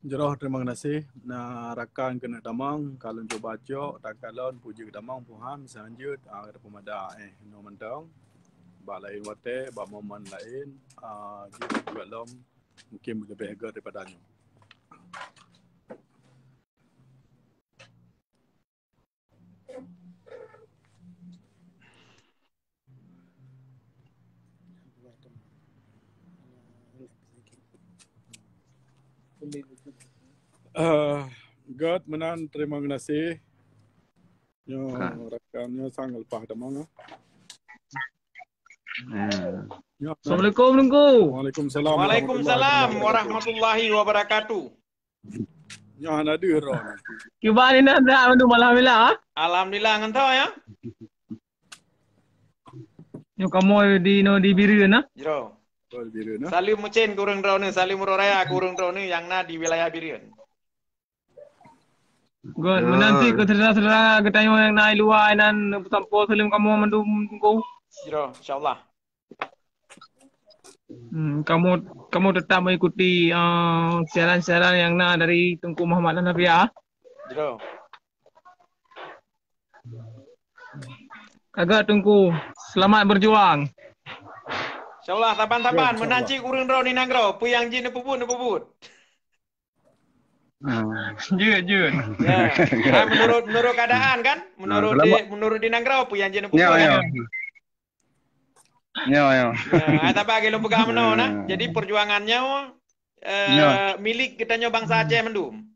Jroh, terima kasih. Na rakan keuneuk tamong, ka lôn cuba cok, takalon peue jeuet tamong, peue han, meuseujid, ah, ka tapeumada, eh, nyoe mantong. Bak laén watèe, bak momen laén, ah, jeuet juga lom, mungkin leubeh gèt daripada nyoe. Eh, gèt meunan, terima kasih. Nyoe rakan nyoe sang leupah tamong, ah. Nyoe, Assalamualaikum, Teungku. Waalaikumsalam. Waalaikumsalam warahmatullahi wabarakatuh. Nyoe hana deuh droe. Kiban inan dak mandum, alhamdulillah, ah? Alhamdulillah, ngon tho, ya? Nyoe kamoe di, no, di Bireuen, ah? Jroh. Oh, di Bireuen, ah? Saleuem meucen keu ureueng droeneuh, saleuem uroe raya keu ureueng droeneuh nyang na di wilayah Bireuen. Gèt, meunan cit keu syedara-syedara geutanyoe nyang na i luwa inan, peusampoe saleuem kamoe mandum, Teungku. Jroh, insyaallah. Hmm, kamoe, kamoe teutap meuikuti, eh, siaran-siaran nyang na dari Teungku Muhammad Hanafiah. Jroh. Ka gèt, Teungku, selamat berjuang. Insyaallah, saban-saban. Ya, insyaallah. Meunan cit ureueng droeneuh di nanggroe, peue nyang jeuet neupeubuet, neupeubuet. Ah. Jeuet, jeuet. Ya. Ah, menurut, menurut keadaan kan? Menurut di, menurut di nanggroe, peue nyang jeuet neupeubuet, ya? Ya, ya. Ya, ah, tapi lagèe lôn peugah meunoe nah. Jadi perjuangan nyoe, eh, milik geutanyoe bansa Aceh mandum.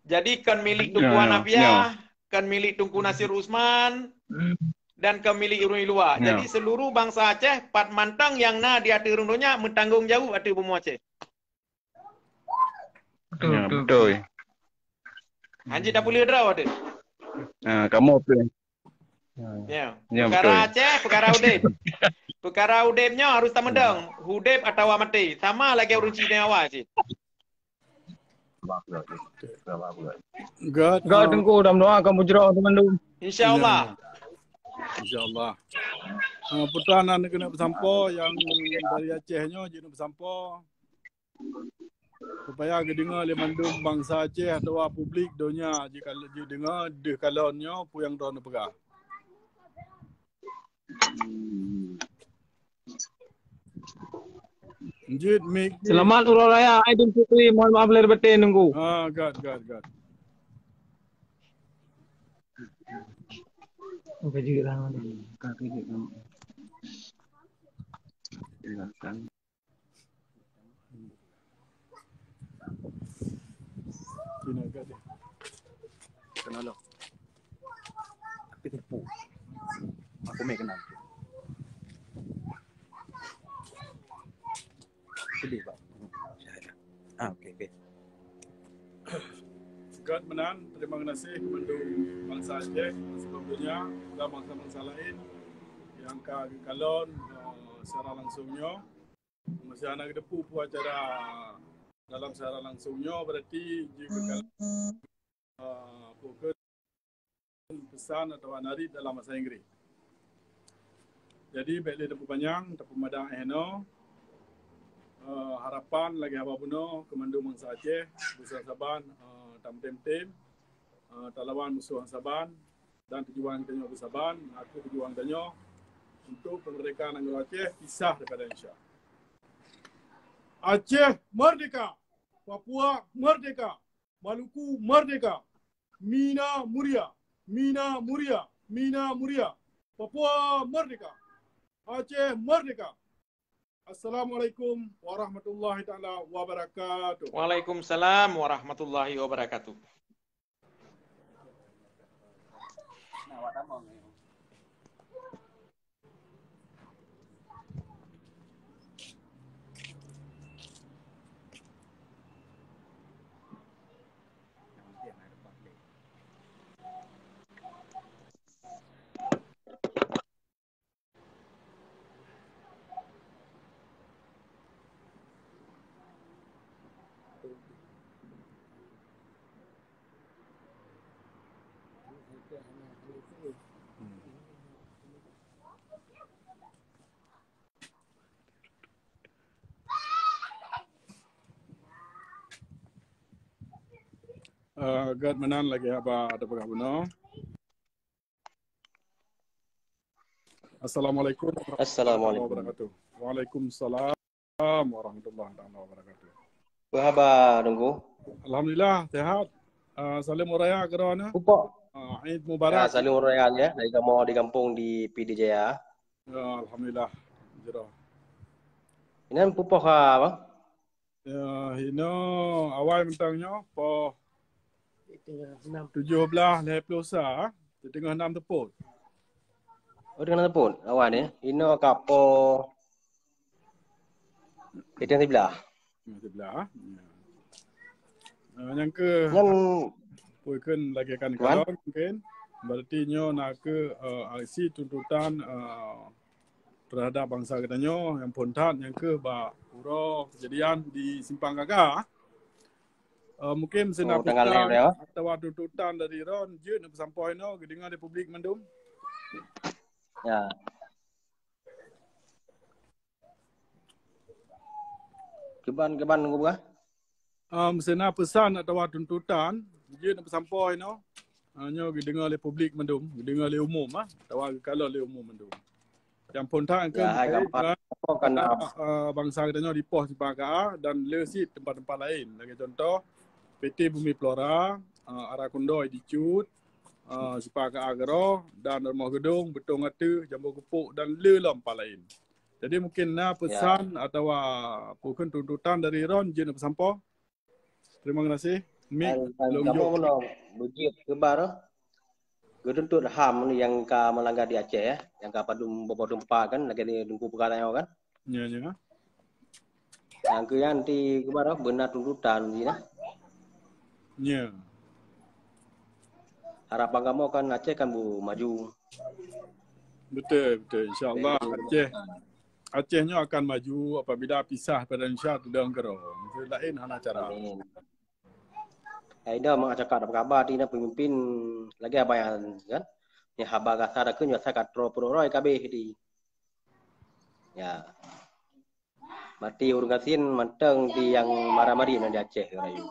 Jadi kon milik Teungku Hanafiah, kon milik Teungku Nasir Usman, dan kon milik ureueng luwa. Ya. Jadi seluruh bansa Aceh, pat mantong nyang na di ateueh rhueng donya, meutanggong jaweueb ateueh bumoe Aceh. Betul, ya, betul, betul. Hanjeuet tapeuleueh droe teuh. Ah, kamoe pih. Ya. Ya, peukara betul. Aceh, peukara udép. Peukara udép nyoe harus tameudong, udép atawa maté. Sama lagèe ureueng Cina awai cit. Gèt, gèt, ah, Teungku, dalam doa kamoe jroh teumandum. Insyaallah. Ya. Insyaallah. Ah, putra nan keuneuk peusampoe nyang dari Aceh nyoe jeuet neuk peusampoe. Supaya geudeungoe lé mandum bansa Aceh atawa publik donya jika jideungoe deuh kalon nyoe peue nyang droeneuh peugah. Jeuet mik. Selamat Uroe Raya Aidilfitri. Mohon maaf lahir batin, Teungku. Ah, gèt, gèt, gèt. Oke, jeuet lah. Oke, jeuet lah. Silakan. Keunoe ka deh. Keunoe lom. Tapi teupeu. Aku meh keunong. Sedih, Pak. Ah, oke, oke. Gèt meunan, terima kasih kepada bansa Aceh, seluruh dunia, dan bansa-bansa lain yang ka geukalon, eh, secara langsung nyoe. Meusé hana geuteupeue peue acara dalam siaran langsung nyoe, berarti jeuet keu, ah, peukeuen peusan atawa narit dalam bahasa Inggris. Jadi, bèk lé tapeupanyang, tapeumada 'oh noe. Eh, harapan lagèe haba bunoe keu mandum bansa Aceh, beusaban-saban, eh, tamtem-tem, eh, talawan musoh nyang saban, dan tujuan geutanyoe beusaban, aku tujuan geutanyoe untuk kemerdekaan nanggroe Aceh pisah daripada Indonesia. Aceh merdeka! Papua merdeka! Maluku merdeka! Mina Muria! Mina Muria! Mina Muria! Papua merdeka! Aceh merdeka! Assalamualaikum warahmatullahi taala wabarakatuh. Waalaikumsalam warahmatullahi wabarakatuh. Eh, gét meunan lagée haba teupeugah bunoe. Assalamualaikum warahmatullahi Assalamualaikum. Wabarakatuh. Waalaikumsalam warahmatullahi taala wabarakatuh. Peue haba, Teungku? Alhamdulillah, sehat. Ah, salam raya keudroe na. Pupok. Ah, Eid Mubarak. Ya, salam raya ya dari kamoe di gampông di Pidie Jaya. Ya, alhamdulillah. Jroh. Inan pupok ha, Bang? Ya, inoe awai mantong nyoe poh tujoh blaih lhée ploh sa, siteungoh nam teupot. Oh, siteungoh nam teupot awai ni. Inoe ka poh siteungoh siblaih. Siteungoh siblaih. Ya. Eh, nyang keu Nyan pui kheun lagée kan Wan? Kalon mungkin. Berarti nyoe na keu, eh, aksi tuntutan, eh, terhadap bansa geutanyoe nyang phon that nyang keuh bak uroe kejadian di Simpang Gaga. Eh, mungkin sena Oh, tanggal pesan lhée ya? Atawa tuntutan dari droen jeuet neupeusampoe inoe geudeungoe lé publik mandum. Ya. Kiban, kiban, Teungku peugah? Em, sena pesan atawa tuntutan jeuet neupeusampoe inoe. Ah, nyoe geudeungoe lé publik mandum, geudeungoe lé umum, ah, atawa geukalon lé umum mandum. Nyang phon that Ya, hai gampang. Apa kan, ah, bansa geutanyoe di poh Simpang Gaga dan le cit teumpat-teumpat laén. Lagée contoh, P T Bumi Flora, ah, Ara Kundoi di Cut, ah, Simpang Gaga keudroe dan Rumoh Geudong, Beutong Ateueh, Jambo Geupok dan le lom pat laén. Jadi mungkin na Ya. pesan atawa pukon tuntutan dari droen jeuet neupeusampoe. Terima kasih. Mik, Dan, dan lôn kamoe jok. Meunan beujeuet keubar, geutuntot ham nyang ka meulanggar di Aceh, ya, nyang ka padum boh-boh teumpat kan, lagée ni Teungku peugah nyoe kan. Ya, ya. Nyang keu nyan ti keubar beuna tuntutan jih nah. Ya. Harapan kamoe kan Aceh kan bu maju. Betul, betul. Insya Allah Aceh, Aceh nyoe akan maju apabila pisah pada Indonesia tudang keudroe. Laén hana cara. Amin. Hai dah mak cakap dah kaba ti na pemimpin lagi abang kan. Ni haba gasa dah kun biasa ka tro peururoe kabeh di. Ya. Mati ureuëng gasien mantong di nyang mara-mari na di Aceh rayu.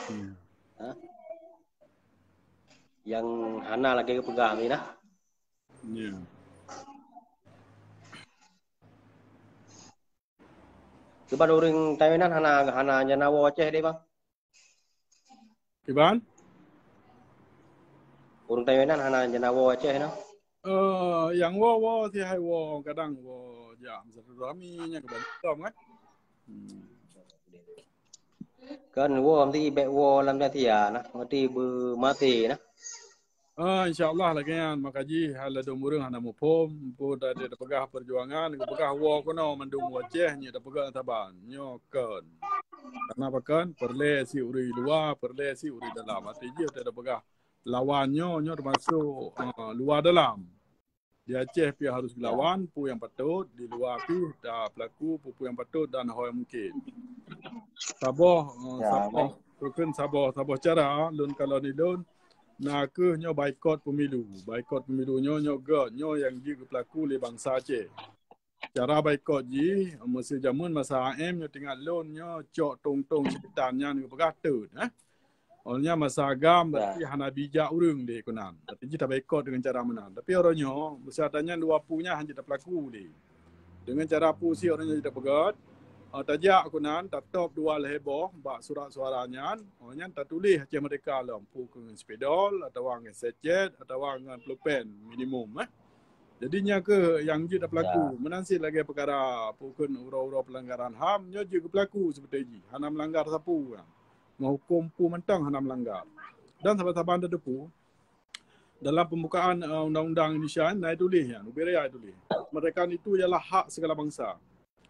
Hmm. Ha? Nyang hana lagée geupeugah lé nah. Ya. Kiban ureuëng Taiwan hana, hana nyang na woe Aceh deh, Bang? Kiban? Ureuëng Taiwan hana nyang na woe Aceh na? Eh, nyang woe-woe si hai woe, kadang woe jak silaturahmi nyang keuban kan. Hmm. Kan woe mesti bék woe lam Asia nah, mesti beumaté nah. Ah, insya Allah lagée nyan, maka jih hai ladom ureuëng hana muphom, peue tadi tapeugah perjuangan, geupeugah woe keunoe mandum woe Aceh nyoe tapeugah saban, nyoe kon. Karena pakon, peureulée si ureuëng luwa, peureulée si ureuëng dalam. Arti jih tapeugah lawan nyoe, nyoe teumasuk, ah, luwa dalam. Di Aceh pih harus geulawan, peue nyang patôt, di luwa pih ta peulaku peue-peue nyang patôt dan ho nyang mungken. Saboh, eh, Ya, saboh, baik. Rukun saboh, saboh cara, lôn kalon di lôn, na kheueh nyoe baikot pemilu. Baikot pemilu nyoe, nyoe gét, nyoe nyang jeuet geupeulaku lé bansa Aceh. Cara baikot jih, meuseu jameun masa A M nyoe teuingat lôn nyoe cok tong-tong syaitan nyan geupeugah teut, eh. Awalnya masa agam Ya. berarti hana bijak ureuëng deh keunan. Berarti jih tabaikot dengan cara meunan. Tapi orang nyoe, masa tanyan dua pu nyan hana tapeulaku deh. Dengan cara pu si orang nyoe tapeugét, Ah, tajak keunan, tatop dua lhée boh bak surat suara nyan, oh, nyan tatuléh Aceh Merdeka lom, peue keu ngon spidol, atawa ngon sachet, atawa ngon pulpen minimum, eh. Jadi nyan keuh nyang jeuet tapelaku. Ya. Meunan cit lagée peukara peue keu uroe-uroe peulanggaran ham, nyoe jeuet geupeulaku seubeutôi jih, hana meulanggar sapeue. Ngon huköm peue mantong hana meulanggar. Dan saban-saban tateupeue, dalam pembukaan, eh, undang-undang Indonesia na tuléh nyan, ubé raya tuléh. Kemerdekaan itu ialah hak segala bangsa.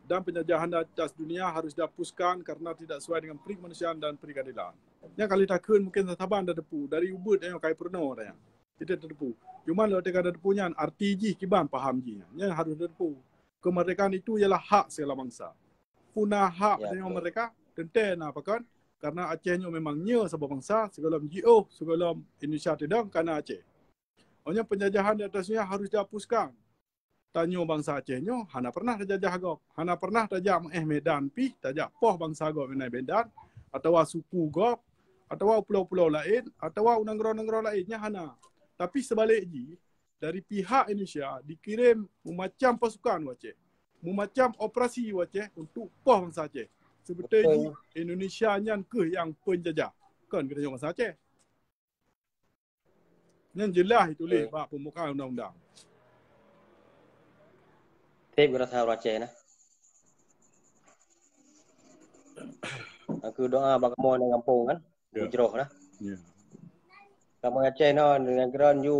Dan penjajahan di atas dunia harus dihapuskan karena tidak sesuai dengan peri kemanusiaan dan peri keadilan. Nyan ka lheueh takheun mungkin saban tateupeue, dari ubeut nyoe ka peurunoe nyan. Kita tateupeue. Cuma lôn teuka tateupeue nyan, arti jih kiban paham jih nyan. Nyan harus tateupeue. Kemerdekaan itu ialah hak segala bangsa. Peue na hak tanyoe merdeka, teuntée na pakon, karena Aceh nyoe memang nyoe saboh bangsa, sigohlom jiôh, sigohlom Indonesia teudong ka na Aceh. Awaknyan penjajahan di atas dunia harus dihapuskan. Tanyoe bansa Aceh nyoe hana pernah tajajah gob, hana pernah tajak meuéh Medan pih, tajak poh bansa gob inan Medan, atawa suku gob, atawa u pulo-pulo laén, atawa u nanggroe-nanggroe laén, nyan hana. Tapi seubalek jih, dari pihak Indonesia dikirém meumacam pasukan u Aceh, meumacam operasi u Aceh untuk poh bansa Aceh. Seubeutôi jih Indonesia nyan keuh nyang peunjajah, kon geutanyoe bansa Aceh. Nyan jeulaih tuléh bak peumuka undang-undang. Teb rasa ureueng Aceh nah. Aku doa bak kamoe di gampông kan. Ya. Mujroh nah. Ya. Kamoe Aceh noh, nanggroe ju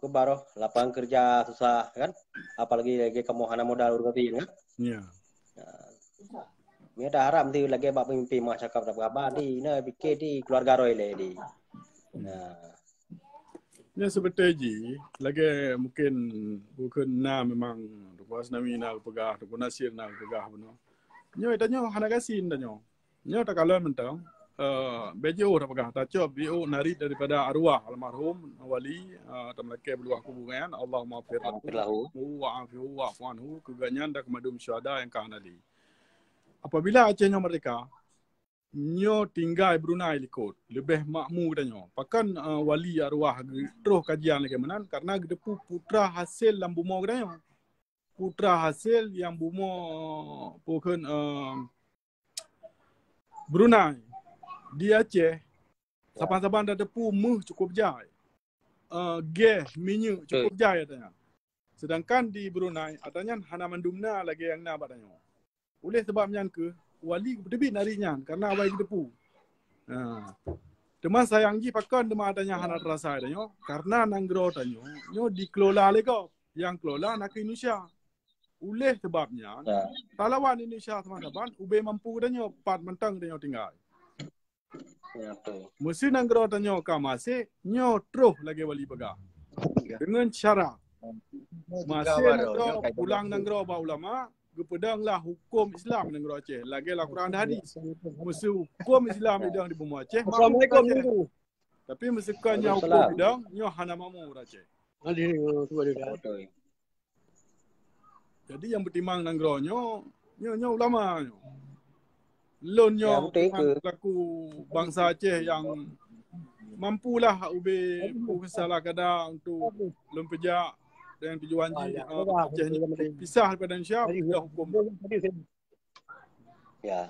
keubaroh lapangan kerja susah kan. Apalagi lagi kamoe hana modal ureueng kan. Ya. Nah, nyoe dah harap di lagée bak pemimpin masyarakat dah peugah di na pikir di keluarga roi le di. Nah. Nyoe seubeutôi jih, lagée mungkin bukan na memang Teungku Asnawi na geupeugah, Teungku Nasir na geupeugah bunoe. Nyoe tanyoe hana gasien tanyoe. Nyoe takalon mantong, eh, B J O tapeugah, tacok B O narit daripada arwah almarhum Wali, eh, tameulakée beuluwah kubu nyan, Allahumma ighfir lahu wa afihu wa'fu anhu, keu gobnyan dan keu mandum syuhada nyang ka hana lé. Apabila Aceh nyoe merdeka, nyoe tinggai Brunei likot, leubeh makmu geutanyoe. Pakon, eh, Wali arwah geutroh kajian lagée meunan? Karena geuteupeue putra hasé lam bumoe geutanyoe. Putra hasé nyang bumoe, peue kheun, eh, Brunei. Di Aceh, saban-saban tateupeue méuh cukup jai. Eh, geh, minyeuk cukup jai katanya. Sedangkan di Brunei, ata nyan hana mandum na lagée nyang na bak tanyoe. Oleh sebab nyan keuh, Wali geuteubiet narit nyan karena awai geuteupeue. Ha. Teuma sayang jih pakon teuma ata nyan hana teurasa tanyoe, karena nanggroe tanyoe nyoe dikelola lé gob, nyang kelola nakeuh Indonesia. Oleh sebab nyan, talawan Indonesia saban-saban ubé mampu tanyoe pat mantong tanyoe tinggai. Meusé nanggroe tanyoe ka maséh, nyoe troh lagée Wali peugah. Deungon syarat. Maséh nanggroe pulang nanggroe bak ulama, geupeudong lah huköm Islam nanggroe Aceh. Lagée lam Quran dan hadis. Meusé huköm Islam idong di bumoe Aceh, Assalamualaikum. Tapi meusé kon nyoe huköm idong, nyoe hana makmu ureueng Aceh. Jadi nyang beutimang nanggroe nyoe, nyoe, nyoe ulama nyoe. Lôn nyoe pelaku bansa Aceh nyang mampulah ubé peue salah kada untuk lôn peujak dan tujuan jih, eh, Aceh nyoe pisah daripada Indonesia, huköm. Ya.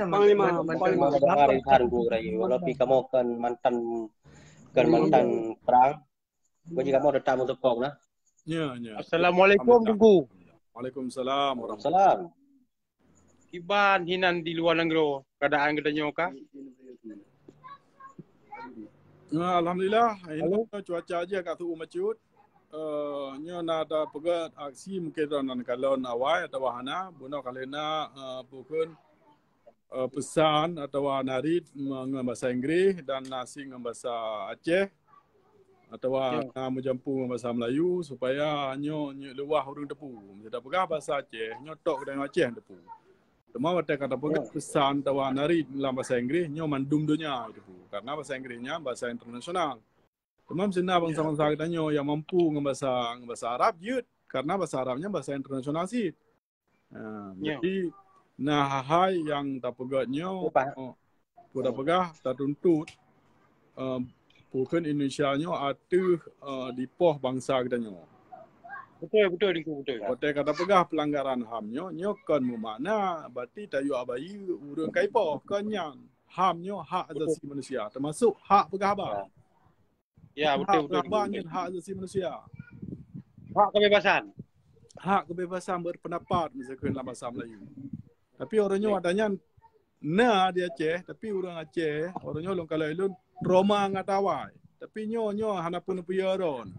Panglima, Panglima. Walaupun kamoe kon mantan, kon mantan perang, Gua jih kamoe teutap meusokong nah. Ya, ya. Assalamualaikum, Teungku. Waalaikumsalam warahmatullahi wabarakatuh. Kiban hinan di luwa nanggroe, keuadaan geutanyoe ka? Ya, alhamdulillah, ini cuaca aja agak suhu macut. Eh, nyoe na ada peugah aksi mungkin droe nan kalon awai atawa hana, bunoe ka lheueh na, eh, pukon eh, peusan atawa narit me-, ngon basa Inggréh dan na sit ngon basa Aceh atawa na meujampu ngon basa Melayu supaya nyoe, nyoe leuwah ureuëng teupeu. Meuseudah peugah basa Aceh, nyoe tok geutanyoe Aceh teupeu. Teuma watée ka tapeugah peusan atawa narit lam basa Inggréh, nyoe mandum donya teupeu. Karena basa Inggréh nyan basa internasional. Teuma meuseudah bansa-bansa geutanyoe nyang mampu ngon basa, ngon basa Arab jeuet, karena basa Arab nyan basa internasional sit. Ha, jadi na hai-hai nyang tapeugah nyoe, oh, peue tapeugah, tatuntut, eh, pukon Indonesia nyoe ateueh, eh, dipoh bansa geutanyoe. Betul, betul, Teungku, betul. Watèe ka tapeugah pelanggaran HAM nyoe, nyoe kon meumakna berarti tayue abai ureueng ka ipoh, kon nyan. HAM nyoe hak asasi manusia, termasuk hak peugah haba. Ya, betul, betul, betul. Hak peugah haba nyan hak asasi manusia. Hak kebebasan. Hak kebebasan berpendapat, misalkan dalam bahasa Melayu. Tapi ureueng nyoe ada nyan na di Aceh, tapi ureueng Aceh, ureueng nyoe lôn kalon lôn trauma ngat awai. Tapi nyoe, nyoe hana pun peue ron.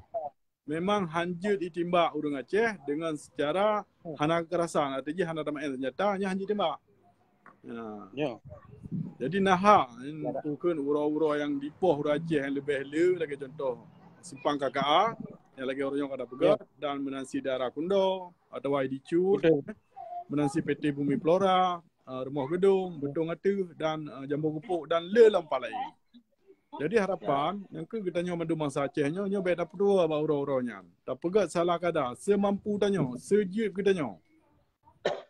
Memang hanjeuet itimbak ureueng Aceh dengan secara hana kekerasan. Arti jih hana tamaén senjata, nyan hanjeuet itimbak. Ya. Ya. Jadi na hak, ya, dah. Ukeuen uroe-uroe nyang dipoh ureueng Aceh nyang leubeh le, lagèe contoh Simpang K K A, nyang lagèe ureueng nyoe ka tapeugah, ya, dan meunan si Daerah Kundo, atawa Idicu, betul, meunan si P T Bumi Flora, ah, Rumoh Geudong, Beutong Ateuh, dan, ah, Jambo Geupok, dan le lam pat laén. Jadi harapan, ya, nyang keu geutanyoe mandum bansa Aceh nyoe, nyoe bèk tapeutuwoe bak uroe-uroe nyan. Tapeugèt salah kada, seumampu tanyoe, seujeuet geutanyoe.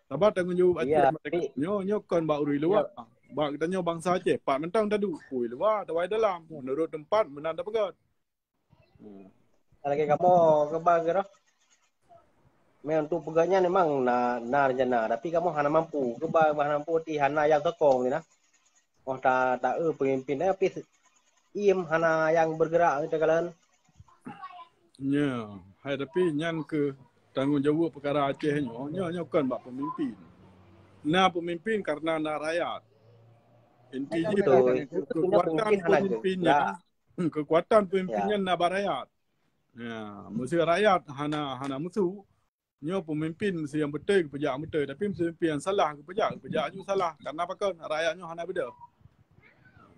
Sabab tanggông jaweueb Aceh, ya, merdeka, tapi nyoe, nyoe kon bak ureueng luwa. Ya. Bak geutanyoe bansa Aceh, pat mantong taduek, peue luwa, atawa dalam. Ya. Menurut teumpat, meunan tapeugèt. Hmm. Lagèe kamoe keuba keudroe. Meunan untuk peugah nyan memang na, na rencana, tapi kamoe hana mampu. Keuba hana mampu, ti hana nyang sokong di na. Oh, ta, ta, eh, pemimpin, eh, tapi iem hana nyang bergerak, gitu kan. Ya, hai, tapi nyan keu tanggông jaweueb peukara Aceh nyoe, nyoe, nyoe kon bak pemimpin. Na pemimpin karena na rakyat. Inti jih, betul, kekuatan pemimpin hana pemimpin gerak. Nyan, hmm, kekuatan pemimpin, ya, nyan na bak rakyat. Ya, meusé rakyat hana, hana musuh, nyoe pemimpin meusé nyang beutôi geupeujak beutôi, tapi meusé pemimpin nyang salah geupeujak, geupeujak aju salah. Karena pakon? Rakyat nyoe hana beudôh.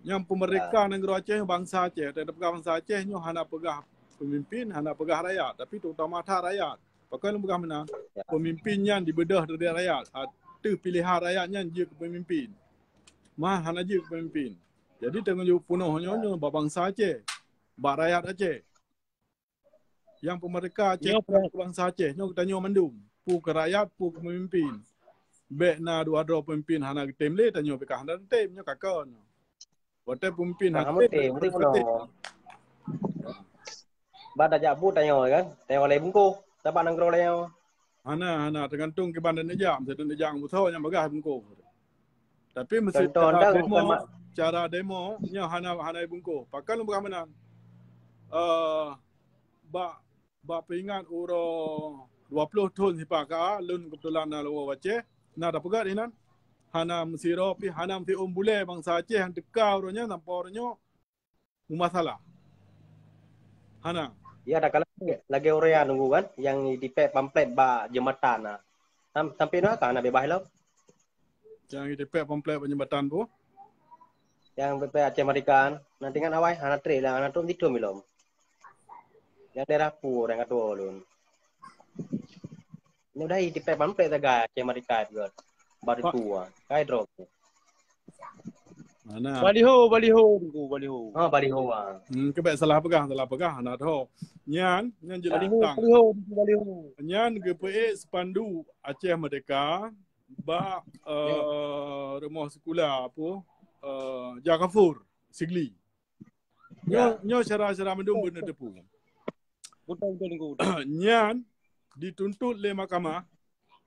Nyang peumerdeka, ya, nanggroe Aceh, bansa Aceh, tapi peugah bansa Aceh nyoe hana peugah pemimpin, hana peugah rakyat, tapi terutama that rakyat. Pakon lôn peugah meunan? Ya. Pemimpin nyan dibeudôh dari rakyat. Ateueh pilihan rakyat nyan jeuet keu pemimpin. Mah hana jeuet keu pemimpin. Jadi tanggông jaweueb peunoh nyoe, ya, nyoe bak bansa Aceh, bak rakyat Aceh. Nyang peumerdeka Aceh, nyoe, bansa Aceh, nyoe geutanyoe mandum. Peue keu rakyat, peue keu pemimpin. Bèk na dua droe pemimpin hana geutem lé, tanyoe pih ka hana geutem, nyoe ka kon. Watèe pemimpin hana geutem, meusti peunoh. Ba tajak bu tanyoe kan, tanyoe lé bungkôh, sabab nanggroe lé nyoe. Hana, hana, teugantung kiban dan ejam, sidang ejam beusoe nyang bagah bungkôh. Tapi meusé contoh cara demo, cara demo nyoe hana, hana bungkôh. Pakon lôn peugah meunan? Eh, bak, bak peuingat uroe dua ploh thon sipa ka, lôn keubeutulan na lôn woe Aceh, na tapeugah inan. Hana meusidroe pih, hana meusiôn bulèe bansa Aceh nyang teuka uroe nyan sampoe uroe nyoe meumasalah. Hana. Ya, dah kalau lagèe ureueng nyan nunggu kan, nyang dipèk pamflet bak jeumbatan na. Sam-, sampoe na ka hana beubaih lom. Nyang dipèk pamflet bak jeumbatan tu? Nyang dipèk Aceh Merdeka, na teuingat awai, hana trép lah, hana trép titum ilom. Nyang daerah pu, ureueng katoe lôn. Nyoe dah dipèk pamflet sagai Aceh Merdeka tu. Baru tua. Kai drop. Mana? Baliho, baliho, Teungku, baliho. Ha, baliho, ah. Hmm, keu bèk salah peugah, salah peugah, hana tho. Nyan, nyan jeulaih baliho, tang. Baliho, baliho. Nyan geupeuék spanduk Aceh Merdeka bak, eh, rumoh sikula apa, eh, Jah Gafoor, Sigli. Nyoe, ya, nyoe syedara-syedara mandum beuneuteupeu. Beutôi, beutôi, Teungku, beutôi. Nyan dituntut lé mahkamah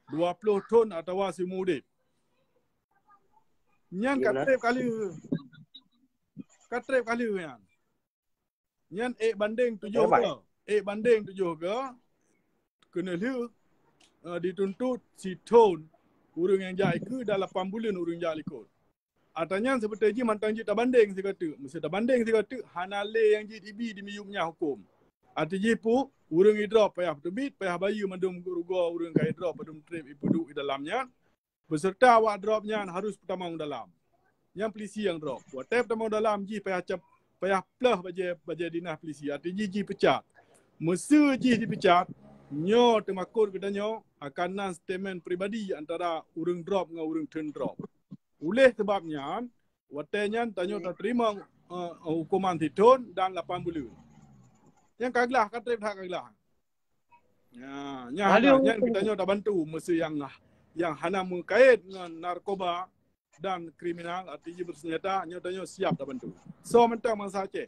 dua ploh thon atawa siumu udép. Nyan ka trép ka lheueh. Ka trép ka lheueh nyan. Nyan ék bandeng tujoh go. Ék bandeng tujoh go. Keuneulheueh, eh, dituntut sithon ureueng nyang jak ikeue dan lapan buleuen ureueng jak likot. Ata nyan seubeutôi jih mantong jeuet tabandeng sigoe teuk. Meusé tabandeng sigoe teuk, hana lé nyang jeuet ibi di miyueb nyan huköm. Arti jih peue? Ureueng idrop payah peuteubiet, payah bayeue mandum rugoe ureueng ka idrop padum trép ipeuduek i dalam nyan. Beuseureuta awak drop nyan harôh peutamong dalam. Nyan pulisi nyang drop. Watèe peutamong dalam jih payah cap-, payah pleuh bajèe, bajèe dinas pulisi. Arti jih, jih peucat. Meusé jih dipeucat, nyoe teumakot geutanyoe akan na statement pribadi antara ureueng drop ngon ureueng thon drop. Uléh sabab nyan, watèe nyan tanyoe tateurimong, eh, huköman sithon dan lapan buleuen. Nyang ka glah, ka trép that ka glah. Ya, nyan hana, nyan geutanyoe tabantu meusé nyang, nyang hana meukait ngon narkoba dan kriminal, arti jih beusenjata, nyoe tanyoe siap tabantu. Soe mantong bansa Aceh.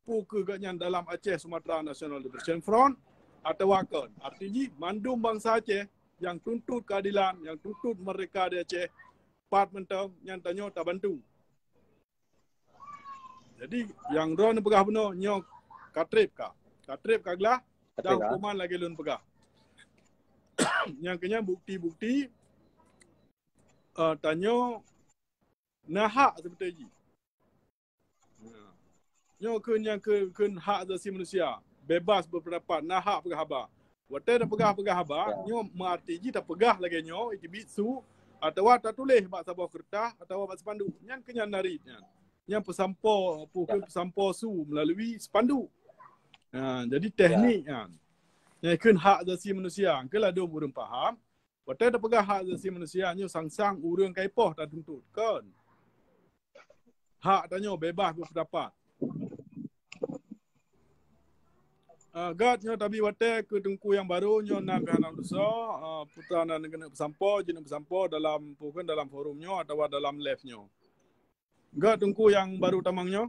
Peue keuh gobnyan dalam Aceh Sumatra National Liberation Front, atawa kon. Arti jih, mandum bansa Aceh nyang tuntut keadilan, nyang tuntut merdeka di Aceh, pat mantong nyan tanyoe tabantu. Jadi, nyang droeneuh peugah bunoe nyoe ka treb ka. Ka treb ka glah, dan hukuman lagèe lôn peugah. Nyang keunyan bukti-bukti, eh, tanyoe na hak seperti jih. Nyoe kheun nyang kheun, kheun hak asasi manusia, bebas berpendapat, na hak peugah haba. Watèe tapeugah-peugah haba, nyoe meuarti jih tapeugah lagèe nyoe, iteubiet su, atawa tatuléh bak saboh keureutah, atawa bak spanduk. Nyan keuh nyan narit nyan. Nyan peusampoe, peue kheun peusampoe su meulalu spanduk. Ha, jadi teknik nyan. Nyan kheun hak asasi manusia, keu ladôm ureueng paham. Watèe tapeugah hak asasi manusia nyoe sang-sang ureueng ka ipoh tatuntut, kon? Hak tanyoe bebas berpendapat. Ah, gèt nyoe tabi watèe keu teungku nyang barô nyoe na pih hana tusoe, ah, putra na keuneuk peusampoe, jeuet peusampoe dalam, peue kheun, dalam forum nyoe atawa dalam live nyoe. Gèt teungku nyang barô tamong nyoe.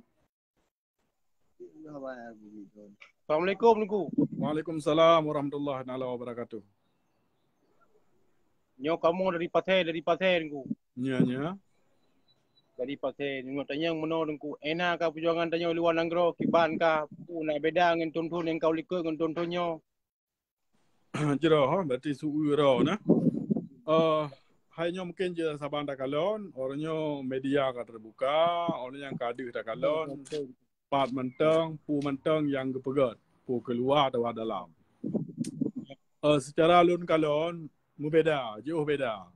Assalamualaikum, Teungku. Waalaikumsalam warahmatullahi taala wabarakatuh. Nyoe kamoe dari Pasè, dari Pasè, Teungku. Nya, nya. Dari Pasè, nyoe tanyong meunoe, Teungku. Ena ka peujuangan tanyoe luwa nanggroe, kiban ka, peue na beda ngon thon-thon nyang ka likot ngon thon-thon nyoe. Jroh, berarti su-, uroe na. Eh, hai nyoe mungkin jih saban takalon, uroe nyoe media ka teubuka, uroe nyang ka deuh takalon, pat mantong, peue mantong nyang geupeugèt, peue keuluwa atawa dalam. Eh, secara lôn kalon, meubeda, jiôh beda.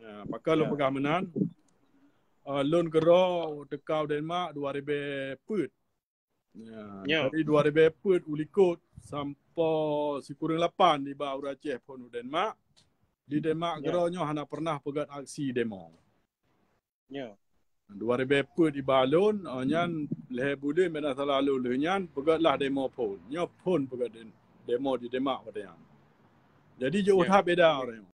Ya, pakon lôn peugah meunan, eh, lôn keudroe teuka u Denmark dua ribèe peuet. Ya, dari dua ribèe peuet u likot sampoe sikureueng lapan iba ureueng Aceh phôn u Denmark. Di Denmark keudroe nyoe hana pernah peugèt aksi demo. Ya. Dua ribèe peuet iba lôn, eh, nyan lhèe buleuen bèk na salah lôn lheueh nyan peugèt lah demo phôn. Nyoe phôn peugèt de-, demo di Denmark watèe nyan. Jadi jiôh that beda uroe nyoe.